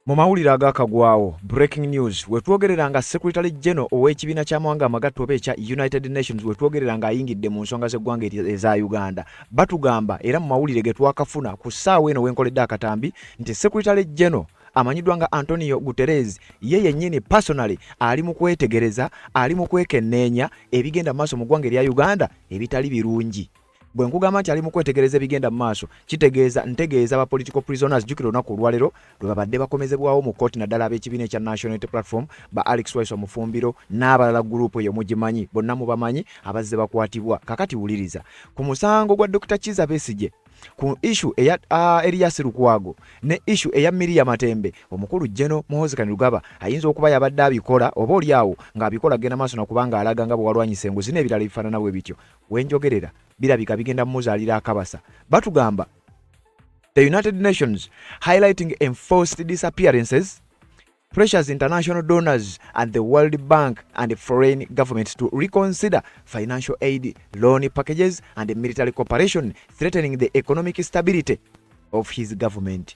Mu mawulire agakagwawo, breaking news, wetwogerera nga Secretary General ow'ekibiina ky'amawanga amagatte oba ekya United Nations, wetwogerera nga ayingidde mu nsonga z'eggwanga eza Uganda. Batugamba era mu mawulire ge twakafuna ku ssaawa eno wenkoledde akatambi nti Secretary General amanyiddwa nga Antonio Guterres ye yennyini personally ali mu kwetegereza, ali mu kwekenneenya ebigenda mu maaso mu ggwanga erya Uganda ebitali birungi. Bwe nkugamba nti ali mu kwetegereza ebigenda mu maaso, kitegeeza ntegeeza ba political prisoners. Jjukira olunaku olwaleero lwe babadde bakomezebwawo mu kkooti, naddala ab'ekibiina ekya National Unity Platform, ba Alex Waiswa Mufumbiro n'abalala. Group eyo mugimanyi, bonna mubamanyi abazze bakwatibwa. Kakati wuliriza ku musango gwa Dr Kiza Besigye, ku issue eya Erias Lukwago ne issue eya Miria Matembe. Omukulu General Muhoozi Kainerugaba ayinza okuba yabadde abikola oba oli awo ng'abikola genda maaso nakubanga alaga nga bwe walwanyisa enguzi n'ebirala ebifaanana bwe bityo. Wenjogerera birabika bigenda mumuzaalira akabasa. Batugamba the United Nations, highlighting enforced disappearances, pressures international donors and the World Bank and foreign governments to reconsider financial aid, loan packages and military cooperation, threatening the economic stability of his government.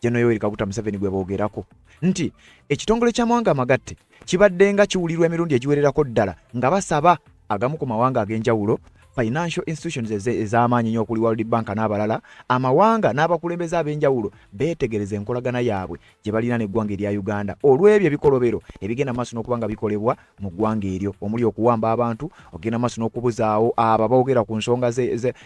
General Yoweri Kaguta Museveni gwe boogerako nti ekitongole ky'amawanga amagatte kibadde nga kiwulirwa emirundi egiwererako ddala nga basaba agamu ku mawanga ag'enjawulo, financial institutions ez'amaanyi nnyo okuli World Bank n'abalala, amawanga n'abakulembeze ab'enjawulo beetegereza enkolagana yaabwe gye balina n'eggwanga erya Uganda olw'ebyo ebikolobero ebigenda maaso n'okuba nga bikolebwa mu ggwanga eryo, omuli okuwamba abantu, okugenda maaso n'okubuzaawo abo aboogera ku nsonga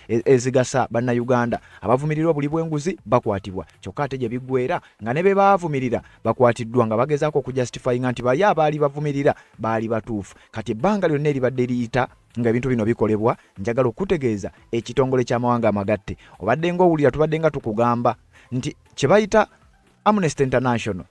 ezigasa Bannayuganda. Abavumirirwa buli bw'enguzi bakwatibwa, kyokka ate gye biggweera nga ne be baavumirira bakwatiddwa nga bagezaako okujustifyinga nti bali abaali bavumirira baali batuufu. Kati ebbanga lyonna eribadde liyita nga ebintu bino bikolebwa, njagala okutegeeza ekitongole ky'amawanga amagatte, obadde ng'owulira tubadde nga tukugamba nti kye bayita Amnesty International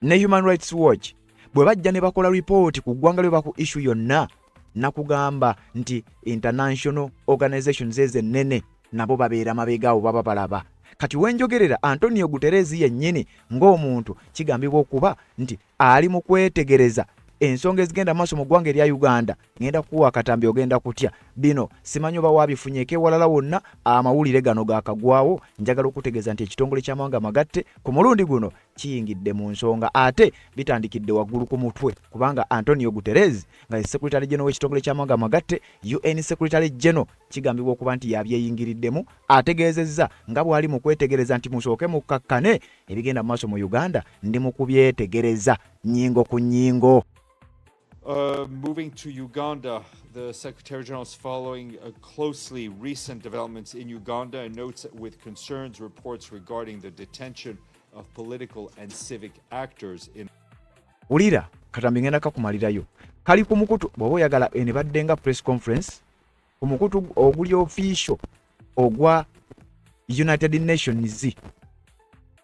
ne Human Rights Watch bwe bajja ne bakola ripooti ku ggwanga lyo baku issue yonna, nakugamba nti international organizations ezo ennene nabo babeera mabega awo, baba balaba. Kati wenjogerera, Antonio Guterres yennyini ng'omuntu kigambibwa okuba nti ali mu kwetegereza ensonga ezigenda maaso mu ggwanga erya Uganda. Ngenda kuwa akatambi, ogenda kutya. Bino simanyi oba wabifunyeeko ewalala wonna. Amawulire gano gakagwawo. Njagala okutegeeza nti ekitongole ky'amawanga amagatte ku mulundi guno kiyingidde mu nsonga, ate bitandikidde waggulu ku mutwe, kubanga Antonio Guterres nga ye Secretary General w'ekitongole ky'amawanga amagatte, UN Secretary General, kigambibwa okuba nti yabyeyingiriddemu. Ategeezezza nga bw'ali mu kwetegereza nti musooke mukkakkane, ebigenda mu maaso mu Uganda ndi mu kubyetegereza nnyingo ku nnyingo. Moving to Uganda, the Secretary General is following closely recent developments in Uganda and notes with concerns reports regarding the detention of political and civic actors in Wulira katambi, ngenda kakumalirayo. Kali ku mukutu bw'oba oyagala eno ebadde nga press conference ku mukutu oguli official ogwa United Nations.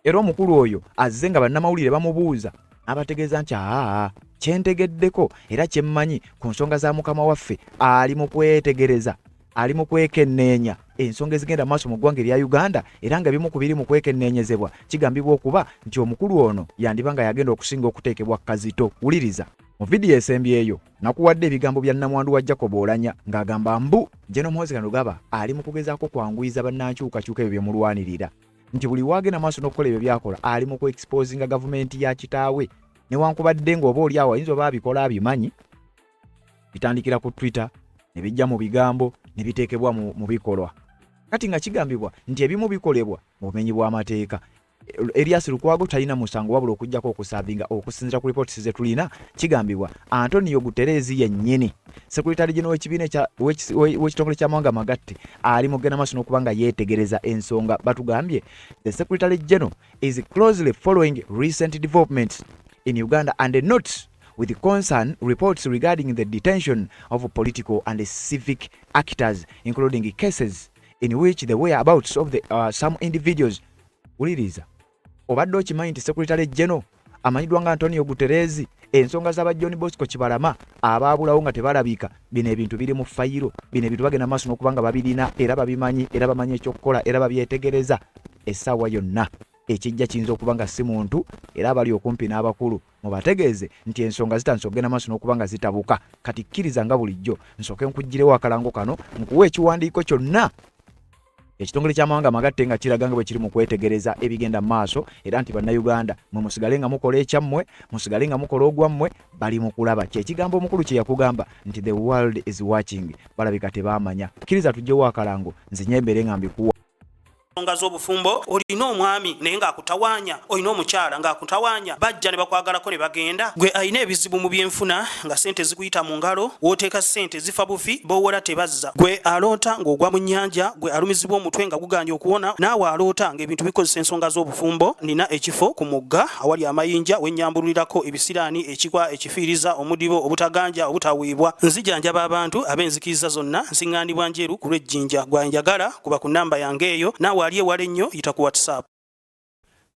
Era omukulu oyo azze nga bannamawulire bamubuuza, n'abategeeza nti aa, kyentegeddeko era kyemmanyi ku nsonga za mukama waffe, ali mu kwetegereza, ali mu kwekenneenya ensonga ezigenda maaso mu ggwanga erya Uganda, era nga ebimu ku biri mu kwekenneenyezebwa kigambibwa okuba nti omukulu ono yandiba nga yagenda okusinga okuteekebwa kazito. Wuliriza mu vidiyo esembyeyo nakuwadde ebigambo bya nnamwandu wa Jacob Oulanyah ng'agamba mbu General Muhoozi Kainerugaba ali mu kugezaako kwanguyiza bannankyukakyuka ebyo bye mulwanirira, nti buli waagenda maaso n'okukola ebyo byakola ali mu kuexposinga gavumenti ya kitaawe, newankubadde ng'oba oli awo ayinza oba abikola abimanyi. Bitandikira ku Twitter ne bijja mu bigambo ne biteekebwa mu bikolwa. Kati nga kigambibwa nti ebimu bikolebwa mu bumenyi bw'amateeka. Erias Lukwago talina musango wabula okugjako okuservinga. Okusinziira ku ripooti ze tulina, kigambibwa Antonio Guterres yennyini, Secretary General w'ekibiina w'ekitongole ky'amawanga amagatte, ali mugenda maaso n'okuba nga yeetegereza ensonga. Batugambye the Secretary General is closely following recent developments in Uganda and notes with concern reports regarding the detention of political and civic actors, including cases in which the whereabouts of some individuals. Wuliriza, obadde okimanyi nti Secretary General amanyiddwa nga Antonio Guterres, ensonga z'aba John Bosco Kibalama abaabulawo nga tebalabika, bino ebintu biri mu fayiro, bino ebintu bagenda maaso n'okuba nga babirina era babimanyi era bamanyi ekyokukola era babyetegereza. Essaawa yonna ekijja kiyinza okuba nga si muntu, era abali okumpi n'abakulu mubategeeze nti ensonga zitandise okugenda maaso n'okuba nga zitabuka. Kati kkiriza nga bulijjo nsooke nkuggirewo akalango kano, nkuwa ekiwandiiko kyonna. Ekitongole ky'amawanga amagatte nga kiraga nga bwe kiri mu kwetegereza ebigenda mu maaso era nti Bannayuganda mwe musigale nga mukola ekyammwe, musigale nga mukola ogwammwe, bali mu kulaba. Kye kigambo omukulu kye yakugamba nti the world is watching. Balabika tebaamanya. Kkiriza tuggyewo akalango, nzinye mbeere nga mbikuwa. Ensonga z'obufumbo, olina omwami naye ng'akutawaanya, olina omukyala ng'akutawaanya, bajja ne bakwagalako ne bagenda. Gwe alina ebizibu mu byenfuna nga ssente zikuyita mu ngalo, w'oteeka ssente zifa bufi, b'owola tebazza. Gwe aloota ng'ogwa mu nnyanja, gwe alumizibwa omutwe nga gugaanye okuwona, naawe aloota ng'ebintu bikozesa ensonga z'obufumbo, nina ekifo ku mugga awali amayinja we nnyambululirako ebisiraani, ekikwa, ekifiiriza, omudibo, obutaganja, obutaweebwa. Nzijanjaba abantu ab'enzikiriza zonna, nsiŋŋaanibwa Njeru ku lw'e Jinja. Gwe anjagala kuba ku nnamba yange eyo, naawe ali ewala ennyo yita ku WhatsApp.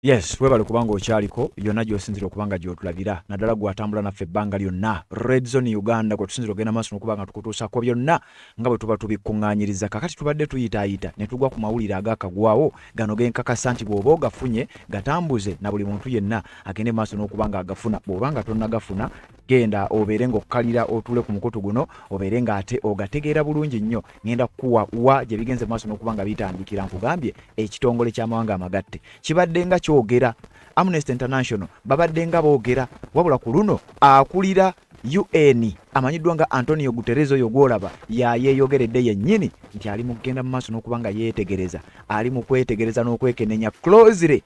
Yes, webale kubanga okyaliko yonna gy'osinzira okuba nga gy'otulabira, naddala gwe atambula naffe ebbanga lyonna. Red Zone Uganda kwe tusinzira okugenda maaso n'okuba nga tukutuusako byonna nga bwe tuba tubikuŋŋaanyiriza. Kakati tubadde tuyitaayita ne tugwa ku mawulire agakagwawo gano ge nkakasa nti bw'oba ogafunye gatambuze na buli muntu yenna agende maaso n'okuba ng'agafuna. Bw'oba nga tonnagafuna, genda obeere ng'okkalira otuule ku mukutu guno obeere ng'ate ogategeera bulungi nnyo. Ŋŋenda kukuwa wa gye bigenze maaso n'okuba nga bitandikira. Nkugambye ekitongole ky'amawanga amagatte kibadde nga kyogera, Amnesty International babadde nga boogera, wabula ku luno akulira UN amanyiddwa nga Antonio Guterres oyo gw'olaba yayeeyogeredde yennyini nti ali mu kugenda mu maaso n'okuba nga yeetegereza, ali mu kwetegereza n'okwekenenya closely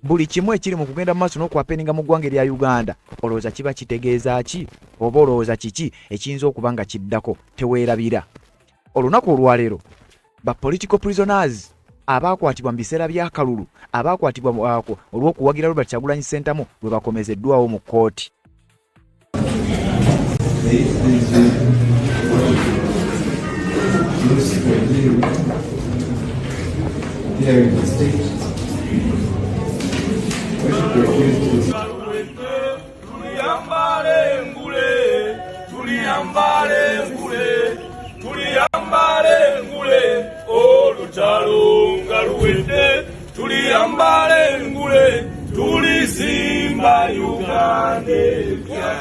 buli kimu ekiri mu kugenda mu maaso n'okuhapeninga mu ggwanga erya Uganda. Olowooza kiba kitegeeza ki oba olowooza kiki ekiyinza okuba nga kiddako? Teweerabira olunaku olwaleero ba political prisoners abaakwatibwa mu biseera by'akalulu, abaakwatibwa olw'okuwagira Robert Kyagulanyi Ssentamu bwe bakomezeddwawo mu kkooti. Tuliyambala engule, olutalo nga luwedde, tuliyambala engule, tulizimba Uganda empya.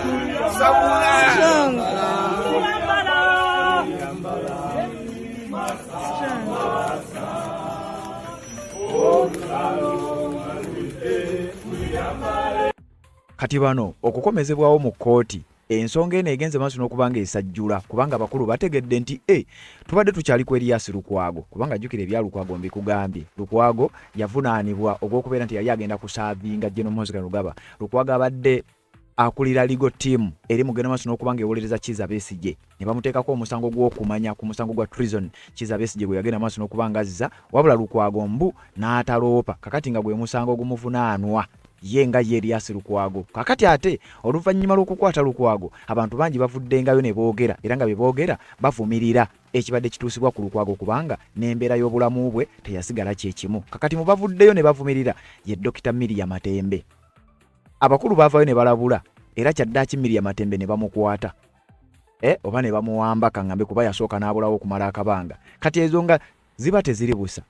Kati bano okukomezebwawo mu kkooti, ensonga eno egenze maaso n'okuba nga esajjula kubanga abakulu bategedde nti e tubadde tukyali ku Erias Lukwago, kubanga jjukira ebya Lukwago mbikugambye. Lukwago yavunaanibwa ogw'okubeera nti yali agenda kusaavinga General Muhoozi Kainerugaba. Lukwago abadde akulira legal team eri mugenda maaso n'okuba nga ewolereza Kizza Besigye ne bamuteekako omusango gw'okumanya ku musango gwa treason Kizza Besigye gwe yagenda maaso n'okuba nga azza, wabula Lukwago mbu n'ataloopa. Kakati nga gwe musango ogumuvunaanwa ye nga ye Erias Lukwago. Kakati ate oluvannyuma lw'okukwata Lukwago, abantu bangi bavuddengayo ne boogera era nga bye boogera bavumirira ekibadde kituusibwa ku Lukwago kubanga n'embeera y'obulamu bwe teyasigala kye kimu. Kakati mu bavuddeyo ne bavumirira ye Dokita Miria Matembe. Abakulu baavayo ne balabula era kyaddaaki Miria Matembe ne bamukwata oba ne bamuwamba kaŋŋambe, kuba yasooka n'abulawo okumala akabanga. Kati ezo nga ziba teziri busa,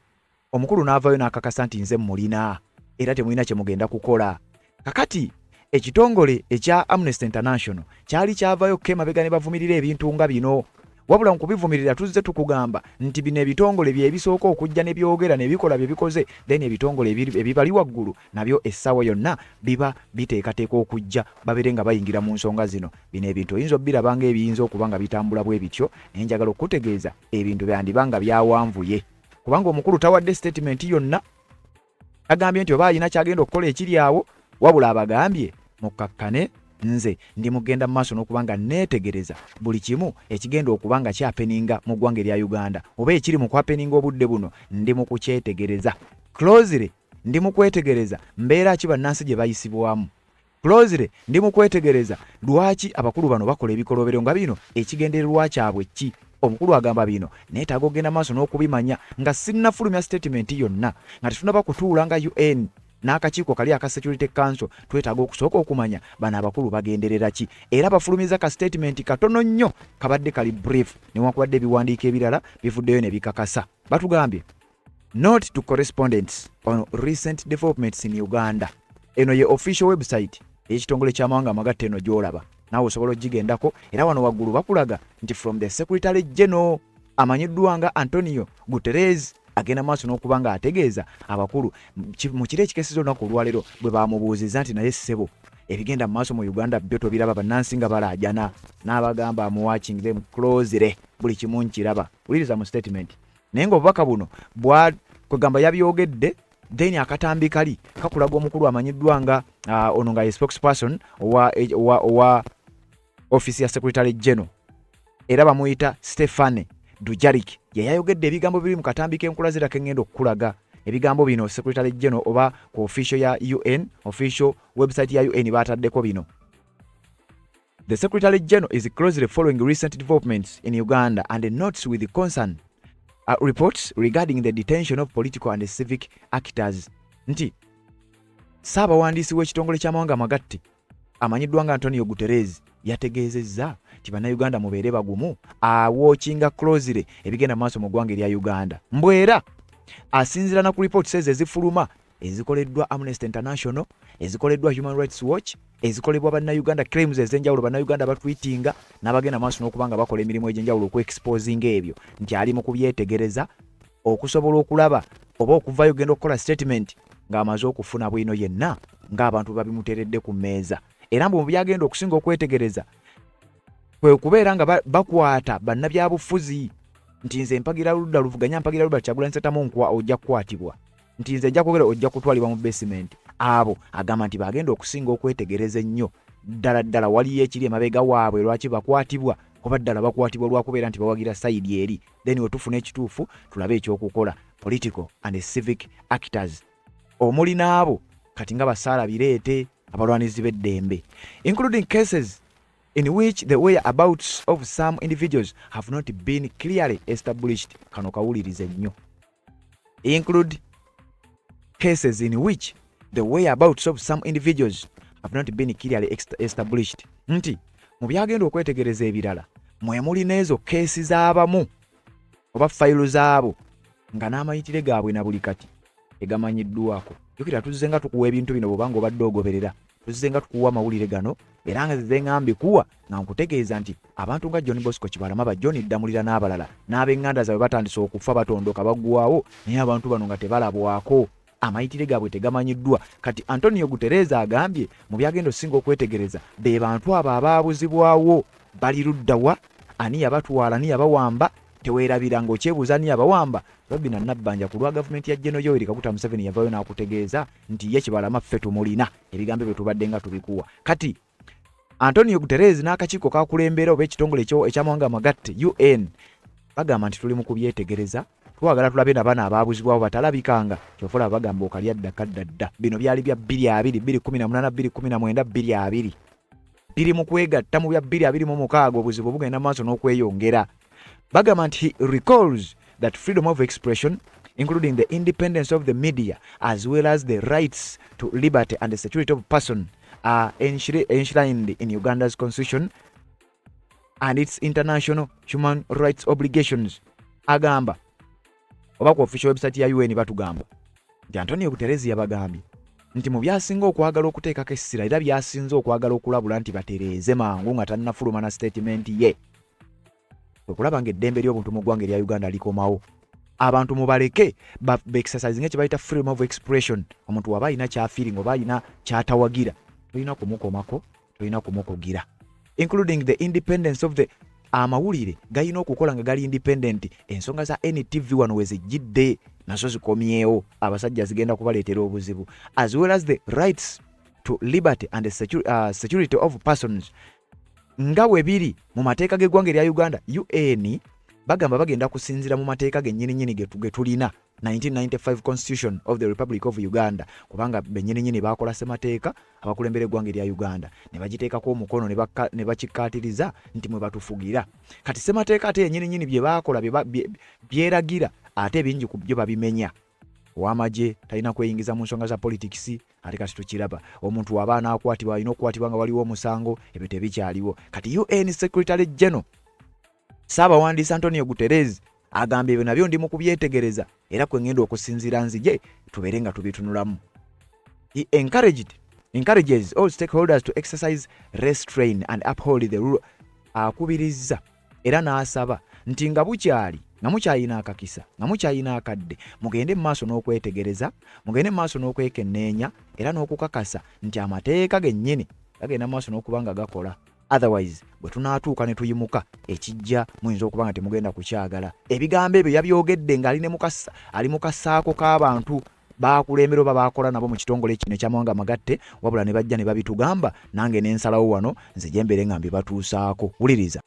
omukulu n'avaayo n'akakasa nti nze mmulina era temulina kye mugenda kukola. Kakati ekitongole ekya Amnesty International kyali kyavayo ko emabega ne bavumirira ebintu nga bino, wabula mu kubivumirira tuzze tukugamba nti bino ebitongole bye bisooka okujja ne byogera ne bikola bye bikoze, then ebitongole ebibali waggulu nabyo essaawa yonna biba biteekateeka okujja babeere nga bayingira mu nsonga zino. Bino ebintu oyinza obiraba ng'ebiyinza okuba nga bitambula bwe bityo, naye njagala okukutegeeza ebintu byandiba nga byawanvuye kubanga omukulu tawadde statement yonna, agambye nti oba alina kyagenda okukola ekiri awo, wabula abagambye mukkakkane, nze ndi mugenda mu maaso n'okuba nga neetegereza buli kimu ekigenda okuba nga kyapeninga mu ggwanga erya Uganda oba ekiri mu kwapeninga obudde buno. Ndi mu kukyetegereza closely, ndi mu kwetegereza mbeera ki bannansi gye bayisibwamu closely, ndi mu kwetegereza lwaki abakulu bano bakola ebikolobero nga bino, ekigendererwa kyabwe ki. Omukulu agamba bino neetaaga okugenda maaso n'okubimanya nga sinnafulumya statement yonna, nga tetunaba kutuula nga UN n'akakiiko kali aka Security Council. Twetaaga okusooka okumanya bano abakulu bagenderera ki. Era bafulumiza ka statement katono nnyo, kabadde kali brief, newankubadde ebiwandiiko ebirala bivuddeyo ne bikakasa. Batugambye, "Note to correspondents on recent developments in Uganda." Eno ye official website ey'ekitongole ky'amawanga amagatte eno gy'olaba, naawe osobola ogigendako. Era wano waggulu bakulaga nti from the Secretary General amanyiddwa nga Antonio Guterres. Agenda maaso n'okuba nga ategeeza abakulu mu kiro ekikeseza olunaku olwaleero bwe bamubuuzizza nti naye ssebo, ebigenda mu maaso mu Uganda byo tobiraba, bannansi nga balaajana? N'abagamba, "Am watching them closely, buli kimu nkiraba." Wuliriza mu statement, naye ng'obubaka buno bwa kwegamba yabyogedde, then akatambi kali kakulaga omukulu amanyiddwa nga ono nga ye spokesperson owa office ya Secretary General, era bamuyita Stephane Dujarric. Ye yayogedde ebigambo biri mu katambi k'enkulazira keŋŋenda okukulaga. Ebigambo bino Secretary General oba ku official ya UN, official website ya UN bataddeko bino: "The Secretary General is closely following recent developments in Uganda and notes with concern reports regarding the detention of political and civic actors." Nti Ssaabawandiisi w'ekitongole ky'amawanga amagatte amanyiddwa nga Antonio Guterres yategeezezza nti bannayuganda mubeere bagumu, awatchinga closely ebigenda mu maaso mu ggwanga erya Uganda. Mbwera asinziira na ku reports ezo ezifuluma ezikoleddwa Amnesty International, ezikoleddwa Human Rights Watch, ezikolebwa bannayuganda, claims ez'enjawulo bannayuganda batweetinga n'abagenda maaso n'okuba nga bakola emirimu egy'enjawulo okuexposinga ebyo, nti ali mu kubyetegereza okusobola okulaba oba okuvayo genda okukola statement ng'amaze okufuna bwino yenna ng'abantu babimuteeredde ku mmeeza. Era mbu mu byagenda okusinga okwetegereza kwe kubeera nga bakwata bannabyabufuzi, nti nze mpagira ludda luvuganya, mpagira Robert Kyagulanyi Ssentamu, nkwa ojja kukwatibwa, nti nze nja kwogera, ojja kutwalibwa mu basement. Abo agamba nti bagenda okusinga okwetegereza ennyo ddala ddala waliyo ekiri emabega waabwe, lwaki bakwatibwa, oba ddala bakwatibwa lwakubeera nti bawagira side eri. Then wetufuna ekituufu tulabe ekyokukola. Political and civic actors, omuli n'abo kati nga basaala bireete abalwanizi b'eddembe, including cases in which the whereabouts of some individuals have not been clearly established. Kano kawulirize nnyo: include cases in which the whereabouts of some individuals have not been clearly established. Nti mu byagenda okwetegereza ebirala mwe muli n'ezo keesi z'abamu oba fayiro zaabo nga n'amayitire gaabwe na buli kati tegamanyiddwako. Jjukira tuzze nga tukuwa ebintu bino, bw'obanga obadde ogoberera, tuzze nga tukuwa amawulire gano, era nga nzize nga mbikuwa nga nkutegeeza nti abantu nga John Bosco Kibalama, ba John Ddamulira n'abalala n'ab'eŋŋanda zaabwe batandise okufa, batondoka, baggwawo, naye abantu bano nga tebalabwako, amayitire gaabwe tegamanyiddwa. Kati Antonio Guterres agambye mu byagenda osinga okwetegereza be bantu abo abaabuzibwawo, bali luddawa, ani yabatwala, ani yabawamba? Teweerabira ng'okyebuuza ani yabawamba, Robina Nabbanja ku lwa gavumenti ya General Yoweri Kaguta Museveni yavaayo n'akutegeeza nti ye Kibalama ffe tumulina. Ebigambo ebyo tubadde nga tubikuwa. Kati Antonio Guterres n'akakiiko kakulembera oba ekitongole ekyamawanga amagatte UN bagamba nti tuli mu kubyetegereza, twagala tulabe na bano abaabuzibwawo batalabikanga. Kyova olaba bagamba okalya dda kadda dda. Bino byali bya 2020, 2018, 2019, 2020, biri mu kwegatta mu bya 2026. Obuzibu bugenda mu maaso n'okweyongera. Bagamba nti he recalls that freedom of expression, including the independence of the media, as well as the rights to liberty and the security of person, are enshrined in Uganda's constitution and its international human rights obligations. Agamba oba ku official website ya UN batugamba nti Antonio Guterres yabagambye nti mu byasinga okwagala okuteekako essira era byasinze okwagala okulabula nti batereeze mangu nga tannafuluma na statement ye, kwe kulaba ng'eddembe ly'obuntu mu ggwanga erya Uganda likomawo, abantu mubaleke baexercise kye bayita freedom of expression. Omuntu waba alina kyafeeling oba alina kyatawagira, tolina kumukomako, tolina kumukugira. Including the independence of the amawulire galina okukola nga gali independent. Ensonga za NTV wano we zijjidde nazo zikomyewo, abasajja zigenda kubaleetera obuzibu. As well as the rights to liberty and the security of persons, nga bwe biri mu mateeka g'eggwanga erya Uganda. UN bagamba bagenda kusinziira mu mateeka gennyininyini ge tulina, 1995 Constitution of the Republic of Uganda, kubanga bennyininyini bakola ssemateeka abakulembera eggwanga erya Uganda ne bagiteekako omukono ne bakikkaatiriza nti mwe batufugira. Kati ssemateeka ate yennyininyini bye baakola byeragira, ate ebingi ku byo babimenya. Ow'amagye talina kweyingiza mu nsonga za politics, ate kati tukiraba omuntu waba anaakwatibwa alina okukwatibwa nga waliwo omusango. Ebyo tebikyaliwo. Kati UN Secretary General, Ssaabawandiisi Antonio Guterres agamba ebyo nabyo ndi mu kubyetegereza, era kwe ngenda okusinziira nzije tubeere nga tubitunulamu. He encourages all stakeholders to exercise restraint and uphold the rule. Akubirizza era n'asaba nti nga bukyali Nga mukyalina akakisa, nga mukyalina akadde, mugende mu maaso n'okwetegereza, mugende mu maaso n'okwekenneenya era n'okukakasa nti amateeka gennyini gagenda mu maaso n'okuba nga gakola. Otherwise bwe tunaatuuka ne tuyimuka ekijja muyinza okuba nga temugenda kukyagala. Ebigambo ebyo yabyogedde ng'ali ne mukasa ali mu kasaako k'abantu baakulembera oba baakola nabo mu kitongole kino eky'amawanga amagatte, wabula ne bajja ne babitugamba nange ne nsalawo wano nzije mbeere nga mbibatuusaako. Wuliriza.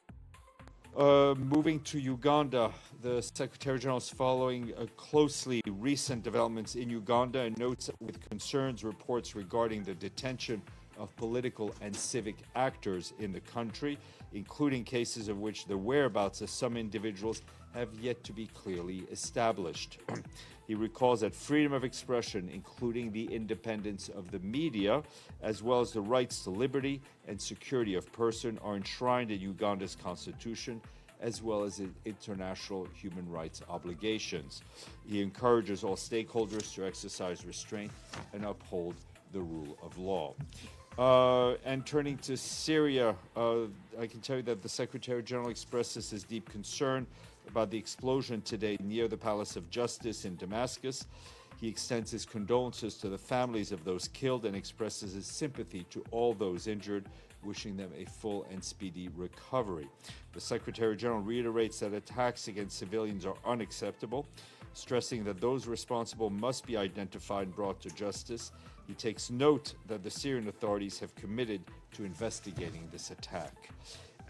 Moving to Uganda, the Secretary General is following closely recent developments in Uganda and notes with concerns reports regarding the detention of political and civic actors in the country, including cases of which the whereabouts of some individuals have yet to be clearly established. He recalls that freedom of expression, including the independence of the media, as well as the rights to liberty and security of person, are enshrined in Uganda's constitution, as well as in international human rights obligations. He encourages all stakeholders to exercise restraint and uphold the rule of law. And turning to Syria, I can tell you that the Secretary General expresses his deep concern about the explosion today near the Palace of Justice in Damascus. He extends his condolences to the families of those killed and expresses his sympathy to all those injured, wishing them a full and speedy recovery. The Secretary General reiterates that attacks against civilians are unacceptable, stressing that those responsible must be identified and brought to justice. He takes note that the Syrian authorities have committed to investigating this attack.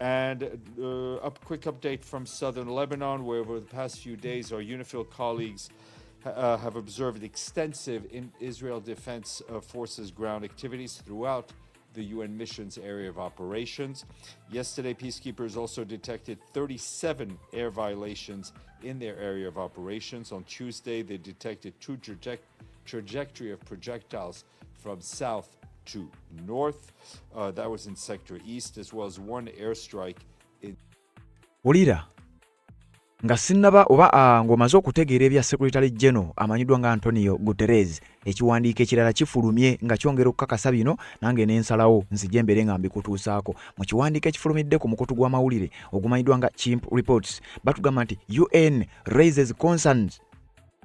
And a quick update from southern Lebanon, where over the past few days our UNIFIL colleagues have observed extensive in Israel Defense Forces ground activities throughout the UN mission's area of operations. Yesterday, peacekeepers also detected 37 air violations in their area of operations. On Tuesday, they detected two trajectory of projectiles from south to north. That was in Sector East, as well as one airstrike in Wulira, nga sinnaba oba ng'omaze okutegeera ebya Secretary General amanyiddwa nga Antonio Guterres, ekiwandiiko ekirala kifulumye nga kyongera okukakasa bino, nange n'ensalawo nzije embeere nga mbikutuusaako. Mu kiwandiiko ekifulumidde ku mukutu gw'amawulire ogumanyiddwa nga Chimp Reports, batugamba nti UN raises concerns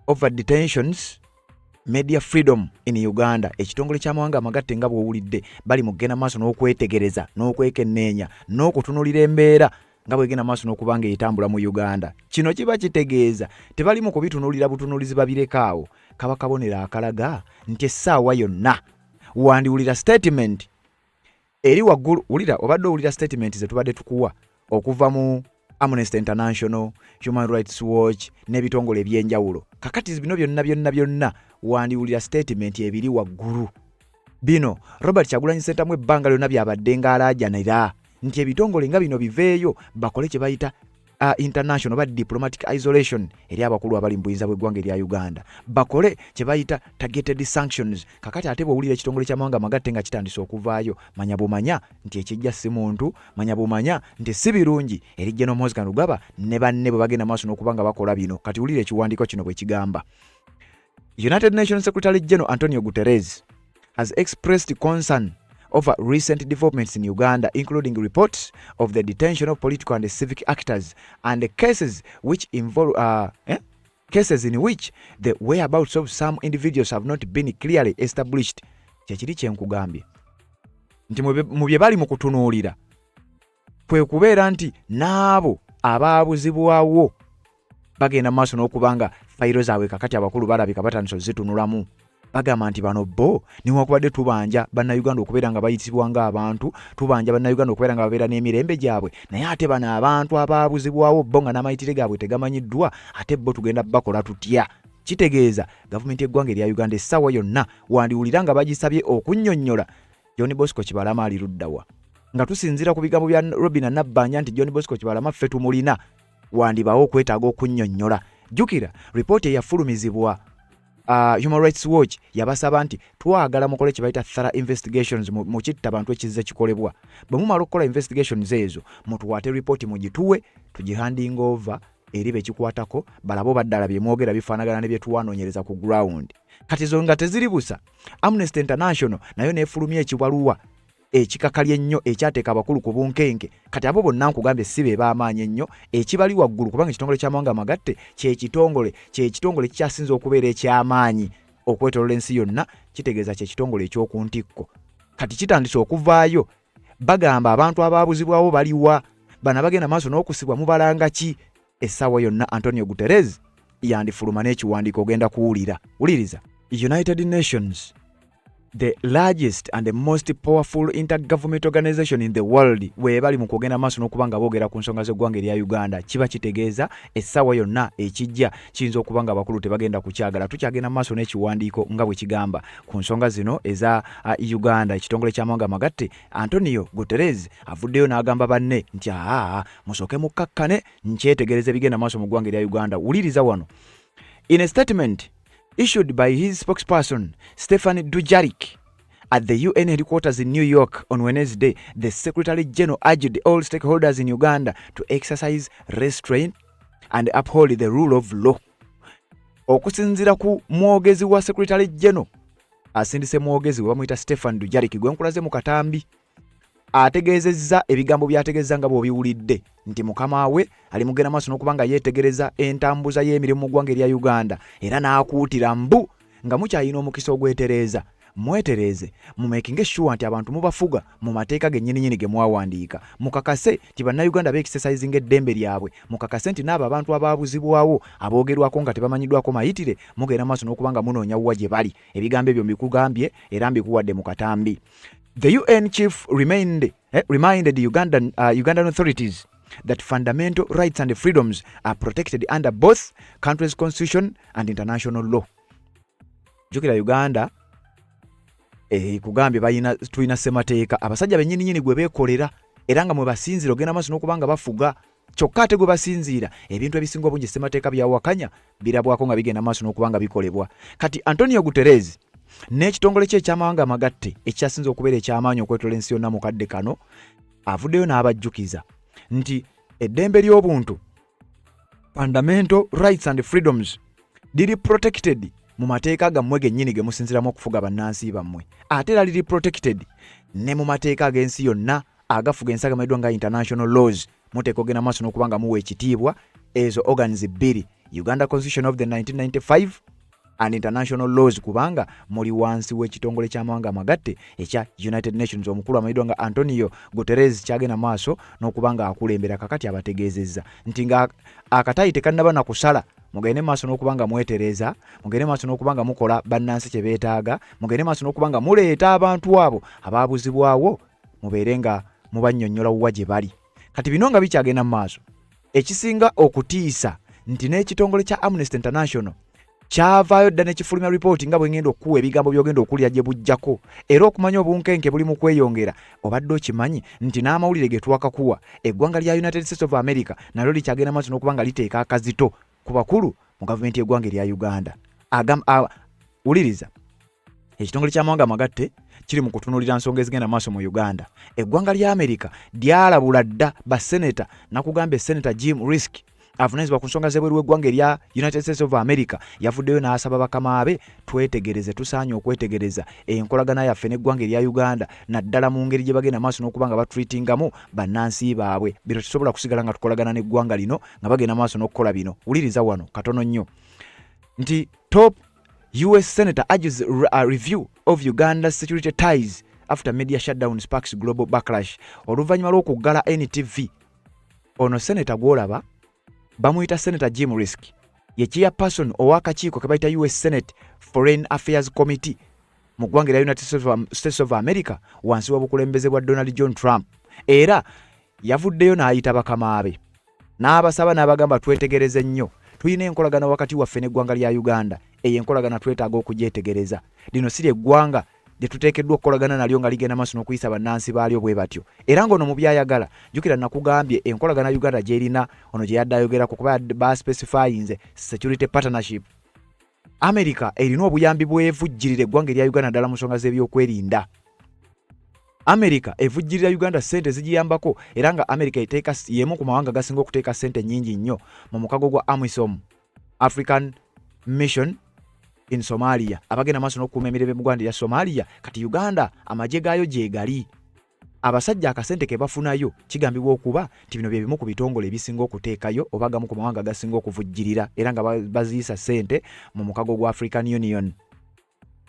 over detentions, media freedom in Uganda. Ekitongole ky'amawanga amagatte, nga bw'owulidde, bali mu kugenda maaso n'okwetegereza n'okwekenneenya n'okutunulira embeera nga bwegenda maaso n'okuba nga etambula mu Uganda. Kino kiba kitegeeza tebali mu kubitunuulira butunuulizi babirekaawo. Kaba kabonero akalaga nti essaawa yonna wandiwulira statement eri waggulu. Wulira, obadde owulira statement ze tubadde tukuwa okuva mu Amnesty International, Human Rights Watch n'ebitongole ebyenjawulo. Kakati bino byonna byonna byonna wandiwulira statement ebiri waggulu. Bino Robert Kyagulanyi Ssentamu ebbanga lyonna byabadde ng'alaajanira nti ebitongole nga bino biveeyo bakole kye bayita international oba diplomatic isolation eri abakulu abali mu buyinza bw'eggwanga erya Uganda, bakole kye bayita targeted sanctions. Kakati ate bw'owulira ekitongole ky'amawanga amagatte nga kitandise okuvaayo, manya bumanya nti ekijja si muntu, manya bumanya nti si birungi eri General Muhoozi Kainerugaba ne banne bwe bagenda maaso n'okuba nga bakola bino. Kati wulira ekiwandiiko kino bwe kigamba: United Nations Secretary General Antonio Guterres has expressed concern over recent developments in Uganda, including reports of the detention of political and civic actors and cases which involve cases in which the whereabouts of some individuals have not been clearly established. Kyekiri kyenkugambye nti mu bye bali mu kutunuulira kwe kubeera nti n'abo abaabuzibwawo bagenda maaso n'okuba nga fayiro zaabwe kakati abakulu balabika batandise ozitunulamu. Bagamba nti bano bo newankubadde tubanja Bannayuganda okubeera nga bayitibwa ng'abantu, tubanja Bannayuganda okubeera nga babeera n'emirembe gyabwe, naye ate bano abantu abaabuzibwawo bo nga n'amayitire gaabwe tegamanyiddwa, ate bo tugenda bakola tutya? Kitegeeza gavumenti y'eggwanga erya Uganda essaawa yonna wandiwulira nga bagisabye okunnyonnyola John Bosco Kibalama ali luddawa. Nga tusinziira ku bigambo bya Robina Nabbanja nti John Bosco Kibalama ffe tumulina, wandibawo okwetaaga okunnyonnyola. Jjukira ripooti eyafulumizibwa Human Rights Watch yabasaba nti twagala mukole kye bayita thorough investigations mu kitta bantu ekizze kikolebwa. Bwe mumala okukola investigations ezo, mutuwaate ripooti, mugituwe tugihanding over eri bekikwatako, balabe oba ddala bye mwogera bifaanagana ne bye tuwanoonyereza ku ground. Kati zo nga teziri busa, Amnesty International nayo neefulumya ekibaluwa. Ekikakali ennyo ekyateeka abakulu ku bunkenke. Kati abo bonna nkugambye si be b'amaanyi ennyo ekibali waggulu, kubanga ekitongole ky'amawanga amagatte kyekitongole kyekitongole kikyasinze okubeera eky'amaanyi okwetolola ensi yonna. Kitegeeza kyekitongole eky'oku ntikko. Kati kitandise okuvaayo, bagamba abantu abaabuzibwawo baliwa, bano abagenda maaso n'okusibwa mubalanga ki? Essaawa yonna Antonio Guterres yandifuluma n'ekiwandiiko, ogenda kuwulira. Wuliriza. United Nations, the largest and the most powerful intergovernment organization in the world, we bali mu kugenda maaso n'okuba nga boogera ku nsonga z'eggwanga erya Uganda, kiba kitegeeza essaawa yonna ekijja kiyinza okuba nga abakulu tebagenda kukyagala. Tukyagenda maaso n'ekiwandiiko nga bwe kigamba ku nsonga zino eza Uganda. Ekitongole ky'amawanga amagatte, Antonio Guterres avuddeyo n'agamba banne nti aa, musooke mukkakkane, nkyetegereza ebigenda maaso mu ggwanga erya Uganda. Wuliriza wano. In a statement issued by his spokesperson Stephane Dujarric at the UN headquarters in New York on Wednesday, the Secretary General urged all stakeholders in Uganda to exercise restraint and uphold the rule of law. Okusinziira ku mwogezi wa Secretary General, asindise mwogezi we bamuyita Stephen Dujarric, gwe nkulaze mu katambi, ategeezezza ebigambo by'ategeeza nga bw'obiwulidde nti mukama we ali mugenda maaso n'okuba nga yeetegereza entambuza y'emirimu mu ggwanga erya Uganda, era n'akuutira mbu nga mukyalina omukisa ogwetereeza, mwetereeze, mumakinge sure nti abantu mubafuga mu mateeka gennyininyini ge mwawandiika, mukakase nti Bannayuganda beexercisinga eddembe lyabwe, mukakase nti n'abo abantu abaabuzibwawo aboogerwako nga tebamanyiddwako mayitire mugenda maaso n'okuba nga munoonya wa gye bali. Ebigambo ebyo mbikugambye era mbikuwadde mu katambi. The UN chief reminded Ugandan authorities that fundamental rights and freedoms are protected under both country's constitution and international law. Jjukira Uganda kugambye balina, tulina ssemateeka abasajja bennyininyini gwe beekolera era nga mwe basinziira ogenda maaso n'okuba nga bafuga. Kyokka ate gwe basinziira, ebintu ebisinga obungi ssemateeka byawakanya birabwako nga bigenda maaso n'okuba nga bikolebwa. Kati Antonio Guterres n'ekitongole kye ekyamawanga amagatte ekyasinze okubeera ekyamaanyi okwetola ensi yonna mu kadde kano avuddeyo n'abajjukiza nti eddembe ly'obuntu, fundamental rights and freedoms, liri protected mu mateeka gammwe gennyini ge musinziramu okufuga bannansi bammwe, ate era liri protected ne mu mateeka ag'ensi yonna agafuga ensi agamanyiddwa nga international laws. Muteeka ogenda maaso n'okuba nga muwa ekitiibwa ezo organs bbiri, Uganda Constitution of the 1995 and international laws, kubanga muli wansi w'ekitongole ky'amawanga amagatte ekya United Nations. Omukulu amanyiddwa nga Antonio Guterres kyagenda maaso n'okuba nga akulembera kakati abategeezezza nti nga akatayi tekannaba na kusala, mugende maaso n'okuba nga mwetereza, mugende maaso n'okuba nga mukola bannansi kye beetaaga, mugende maaso n'okuba nga muleeta abantu abo abaabuzibwawo, mubeere nga mubannyonnyola wa gye bali. Kati bino nga bikyagenda mu maaso, ekisinga okutiisa nti n'ekitongole kya Amnesty International kyavaayo dda nekifulumya ripooti nga bwengenda okukuwa ebigambo by'ogenda okulya gye bujjako. Era okumanya obunkenke buli mu kweyongera, obadde okimanyi nti n'amawulire ge twakakuwa, eggwanga lya United States of America nalyo likyagenda maaso n'okuba nga liteeka akazito ku bakulu mu gavumenti y'eggwanga erya Uganda? Wuliriza, ekitongole ky'amawanga amagatte kiri mu kutunuulira nsonga ezigenda maaso mu Uganda. Eggwanga lya Amerika lyalabula dda baseneta. Nakugambye, Senator Jim Risch avunanyizibwa ku nsonga z'ebweru w'eggwanga erya United States of America yavuddeyo n'asaba bakama be, twetegereze, tusaanye okwetegereza enkolagana yaffe n'eggwanga erya Uganda, naddala mu ngeri gye bagenda maaso n'okuba nga batreatingamu bannansi baabwe. Bino tetusobola kusigala nga tukolagana n'eggwanga lino nga bagenda maaso n'okukola bino. Wuliriza wano katono nnyo nti top US senator urges a review of Uganda's security ties after media shutdown sparks global backlash. Oluvannyuma lw'okuggala NTV, ono senator gw'olaba bamuyita Senator Jim Risch, ye chairperson ow'akakiiko ke bayita US Senate Foreign Affairs Committee mu ggwanga erya United States of America wansi w'obukulembeze bwa Donald John Trump. Era yavuddeyo n'ayita bakama be n'abasaba n'abagamba, twetegereze nnyo, tulina enkolagana wakati waffe n'eggwanga lya Uganda. Eyo enkolagana twetaaga okugyetegereza. Lino si lyeggwanga lye tuteekeddwa okukolagana nalyo nga ligenda maaso n'okuyisa bannansi baalyo bwe batyo. Era ng'ono mu byayagala, jjukira nakugambye enkolagana Uganda gy'erina, ono gye yadde ayogerako kuba baspecifyinze security partnership. America erina obuyambi bwevujjirira eggwanga erya Uganda ddala mu nsonga z'ebyokwerinda. America evujjirira Uganda ssente zigiyambako, era nga America eteeka y'emu ku mawanga gasinga okuteeka ssente nnyingi nnyo mu mukago gwa AMISOM, African Mission in Somalia, abagenda maaso n'okukuuma emirembe mu ggwanga erya Somalia. Kati Uganda amagye gaayo gyegali. Abasajja akasente ke bafunayo kigambibwa okuba nti bino bye bimu ku bitongole ebisinga okuteekayo oba agamu ku mawanga agasinga okuvujjirira era nga baziisa ssente mu mukago gwa African Union.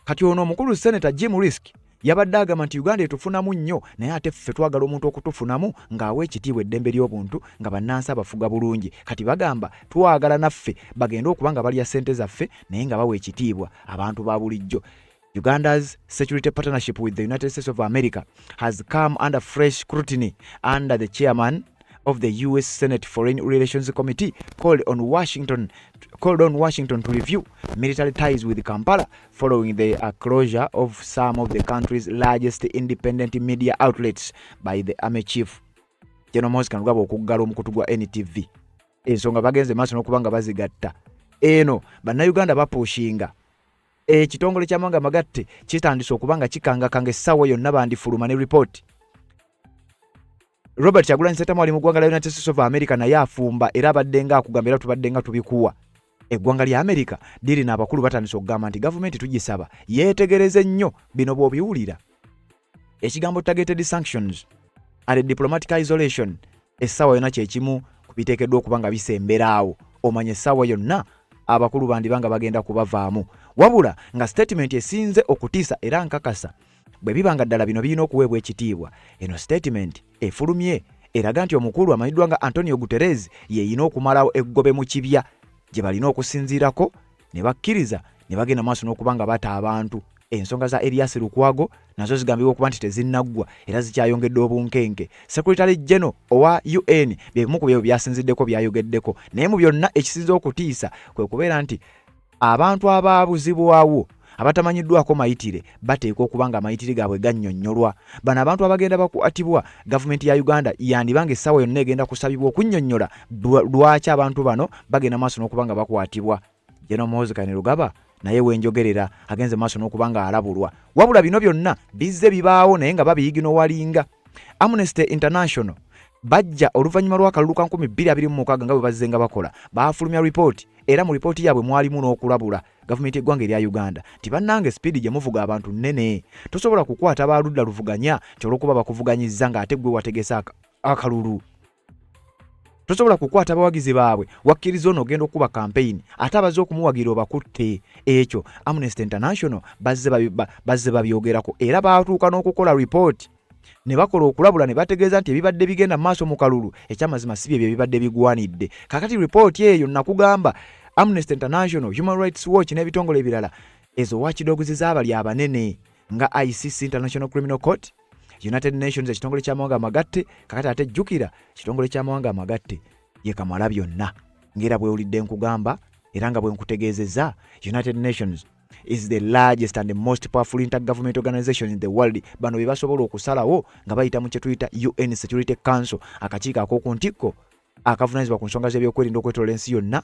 Kati ono omukulu Senator Jim Risk yabadde agamba nti Uganda etufunamu nnyo, naye ate ffe twagala omuntu okutufunamu ng'awa ekitiibwa eddembe ly'obuntu, nga bannansi abafuga bulungi. Kati bagamba twagala naffe bagende okuba nga balya ssente zaffe naye nga bawa ekitiibwa abantu ba bulijjo. Uganda's security partnership with the United States of America has come under fresh scrutiny under the chairman of the US Senate Foreign Relations Committee called on Washington to review military ties with Kampala following the closure of some of the country's largest independent media outlets by the army chief General Muhoozi Kainerugaba, okuggala omukutu gwa NTV. Ensonga bagenze maaso n'okuba nga bazigatta eno, Bannayuganda bapushinga ekitongole ky'amawanga amagatte kitandise okuba nga kikangakanga, essaawa yonna bandifuluma ne ripooti. Robert Kyagulanyi Ssentamu ali mu ggwanga lya United States of America, naye afumba era abadde nga akugamba era tubadde nga tubikuwa. Eggwanga lya America lirina abakulu batandise okugamba nti gavumenti tugisaba yeetegereze nnyo bino. Bw'obiwulira ekigambo targeted sanctions and diplomatic isolation, essaawa yonna kyekimu ku biteekeddwa okuba nga bisemberaawo. Omanya essaawa yonna abakulu bandiba nga bagenda kubavaamu. Wabula nga statement esinze okutiisa era nkakasa bwe biba nga ddala bino birina okuweebwa ekitiibwa, eno statement efulumye eraga nti omukulu amanyiddwa nga Antonio Guterres yeeyina okumalawo eggobe mu kibya gye balina okusinziirako ne bakkiriza ne bagenda maaso n'okuba nga bata abantu. Ensonga za Erias Lukwago nazo zigambibwa okuba nti tezinnaggwa era zikyayongedde obunkenke. Secretary General owa UN bye bimu ku byebyo byasinziddeko byayogeddeko, naye mu byonna ekisinze okutiisa kwe kubeera nti abantu abaabuzibwawo abatamanyiddwako mayitire bateekwa okuba nga amayitire gaabwe gannyonnyolwa. Bano abantu abagenda bakwatibwa, gavumenti ya Uganda yandibanga essaawa yonna egenda kusabibwa okunnyonnyola lwaki abantu bano bagenda maaso n'okuba nga bakwatibwa. General Muhoozi Kainerugaba naye wenjogerera agenze maaso n'okuba nga alabulwa. Wabula bino byonna bizze bibaawo naye nga babiiginowalinga. Amnesty International bajja oluvannyuma lw'akalulu ka 2026 nga bwe bazze nga bakola, baafulumya ripooti, era mu ripooti yaabwe mwalimu n'okulabula gavumenti y'eggwanga erya Uganda nti bannange, sipiidi gye muvuga abantu nnene, tosobola kukwata baludda luvuganya nti olw'okuba bakuvuganyizza ng'ate gwe wategese akalulu. Tosobola kukwata bawagizi baabwe, wakkiriza ono ogenda okukuba kampeyini ate abazze okumuwagira obakutte. Ekyo Amnesty International bazze babyogerako era baatuuka n'okukola ripooti ne bakola okulabula ne bategeeza nti ebibadde bigenda mu maaso mu kalulu ekyamazima si byebyo ebibadde bigwanidde. Kakati ripooti eyo nakugamba Amnesty International, Human Rights Watch n'ebitongole ebirala, ezo watchdogs z'abali abanene nga ICC, International Criminal Court, United Nations, ekitongole ky'amawanga amagatte. Kakati ate jjukira ekitongole ky'amawanga amagatte ye kamala byonna, ng'era bwewulidde nkugamba era nga bwe nkutegeezezza, United Nations is the largest and the most powerful intergovernment organization in the world. Bano be basobola okusalawo nga bayita mu kye tuyita UN Security Council, akakiiko ak'oku ntikko akavunaanyizibwa ku nsonga z'ebyokwerinda okwetoloola ensi yonna.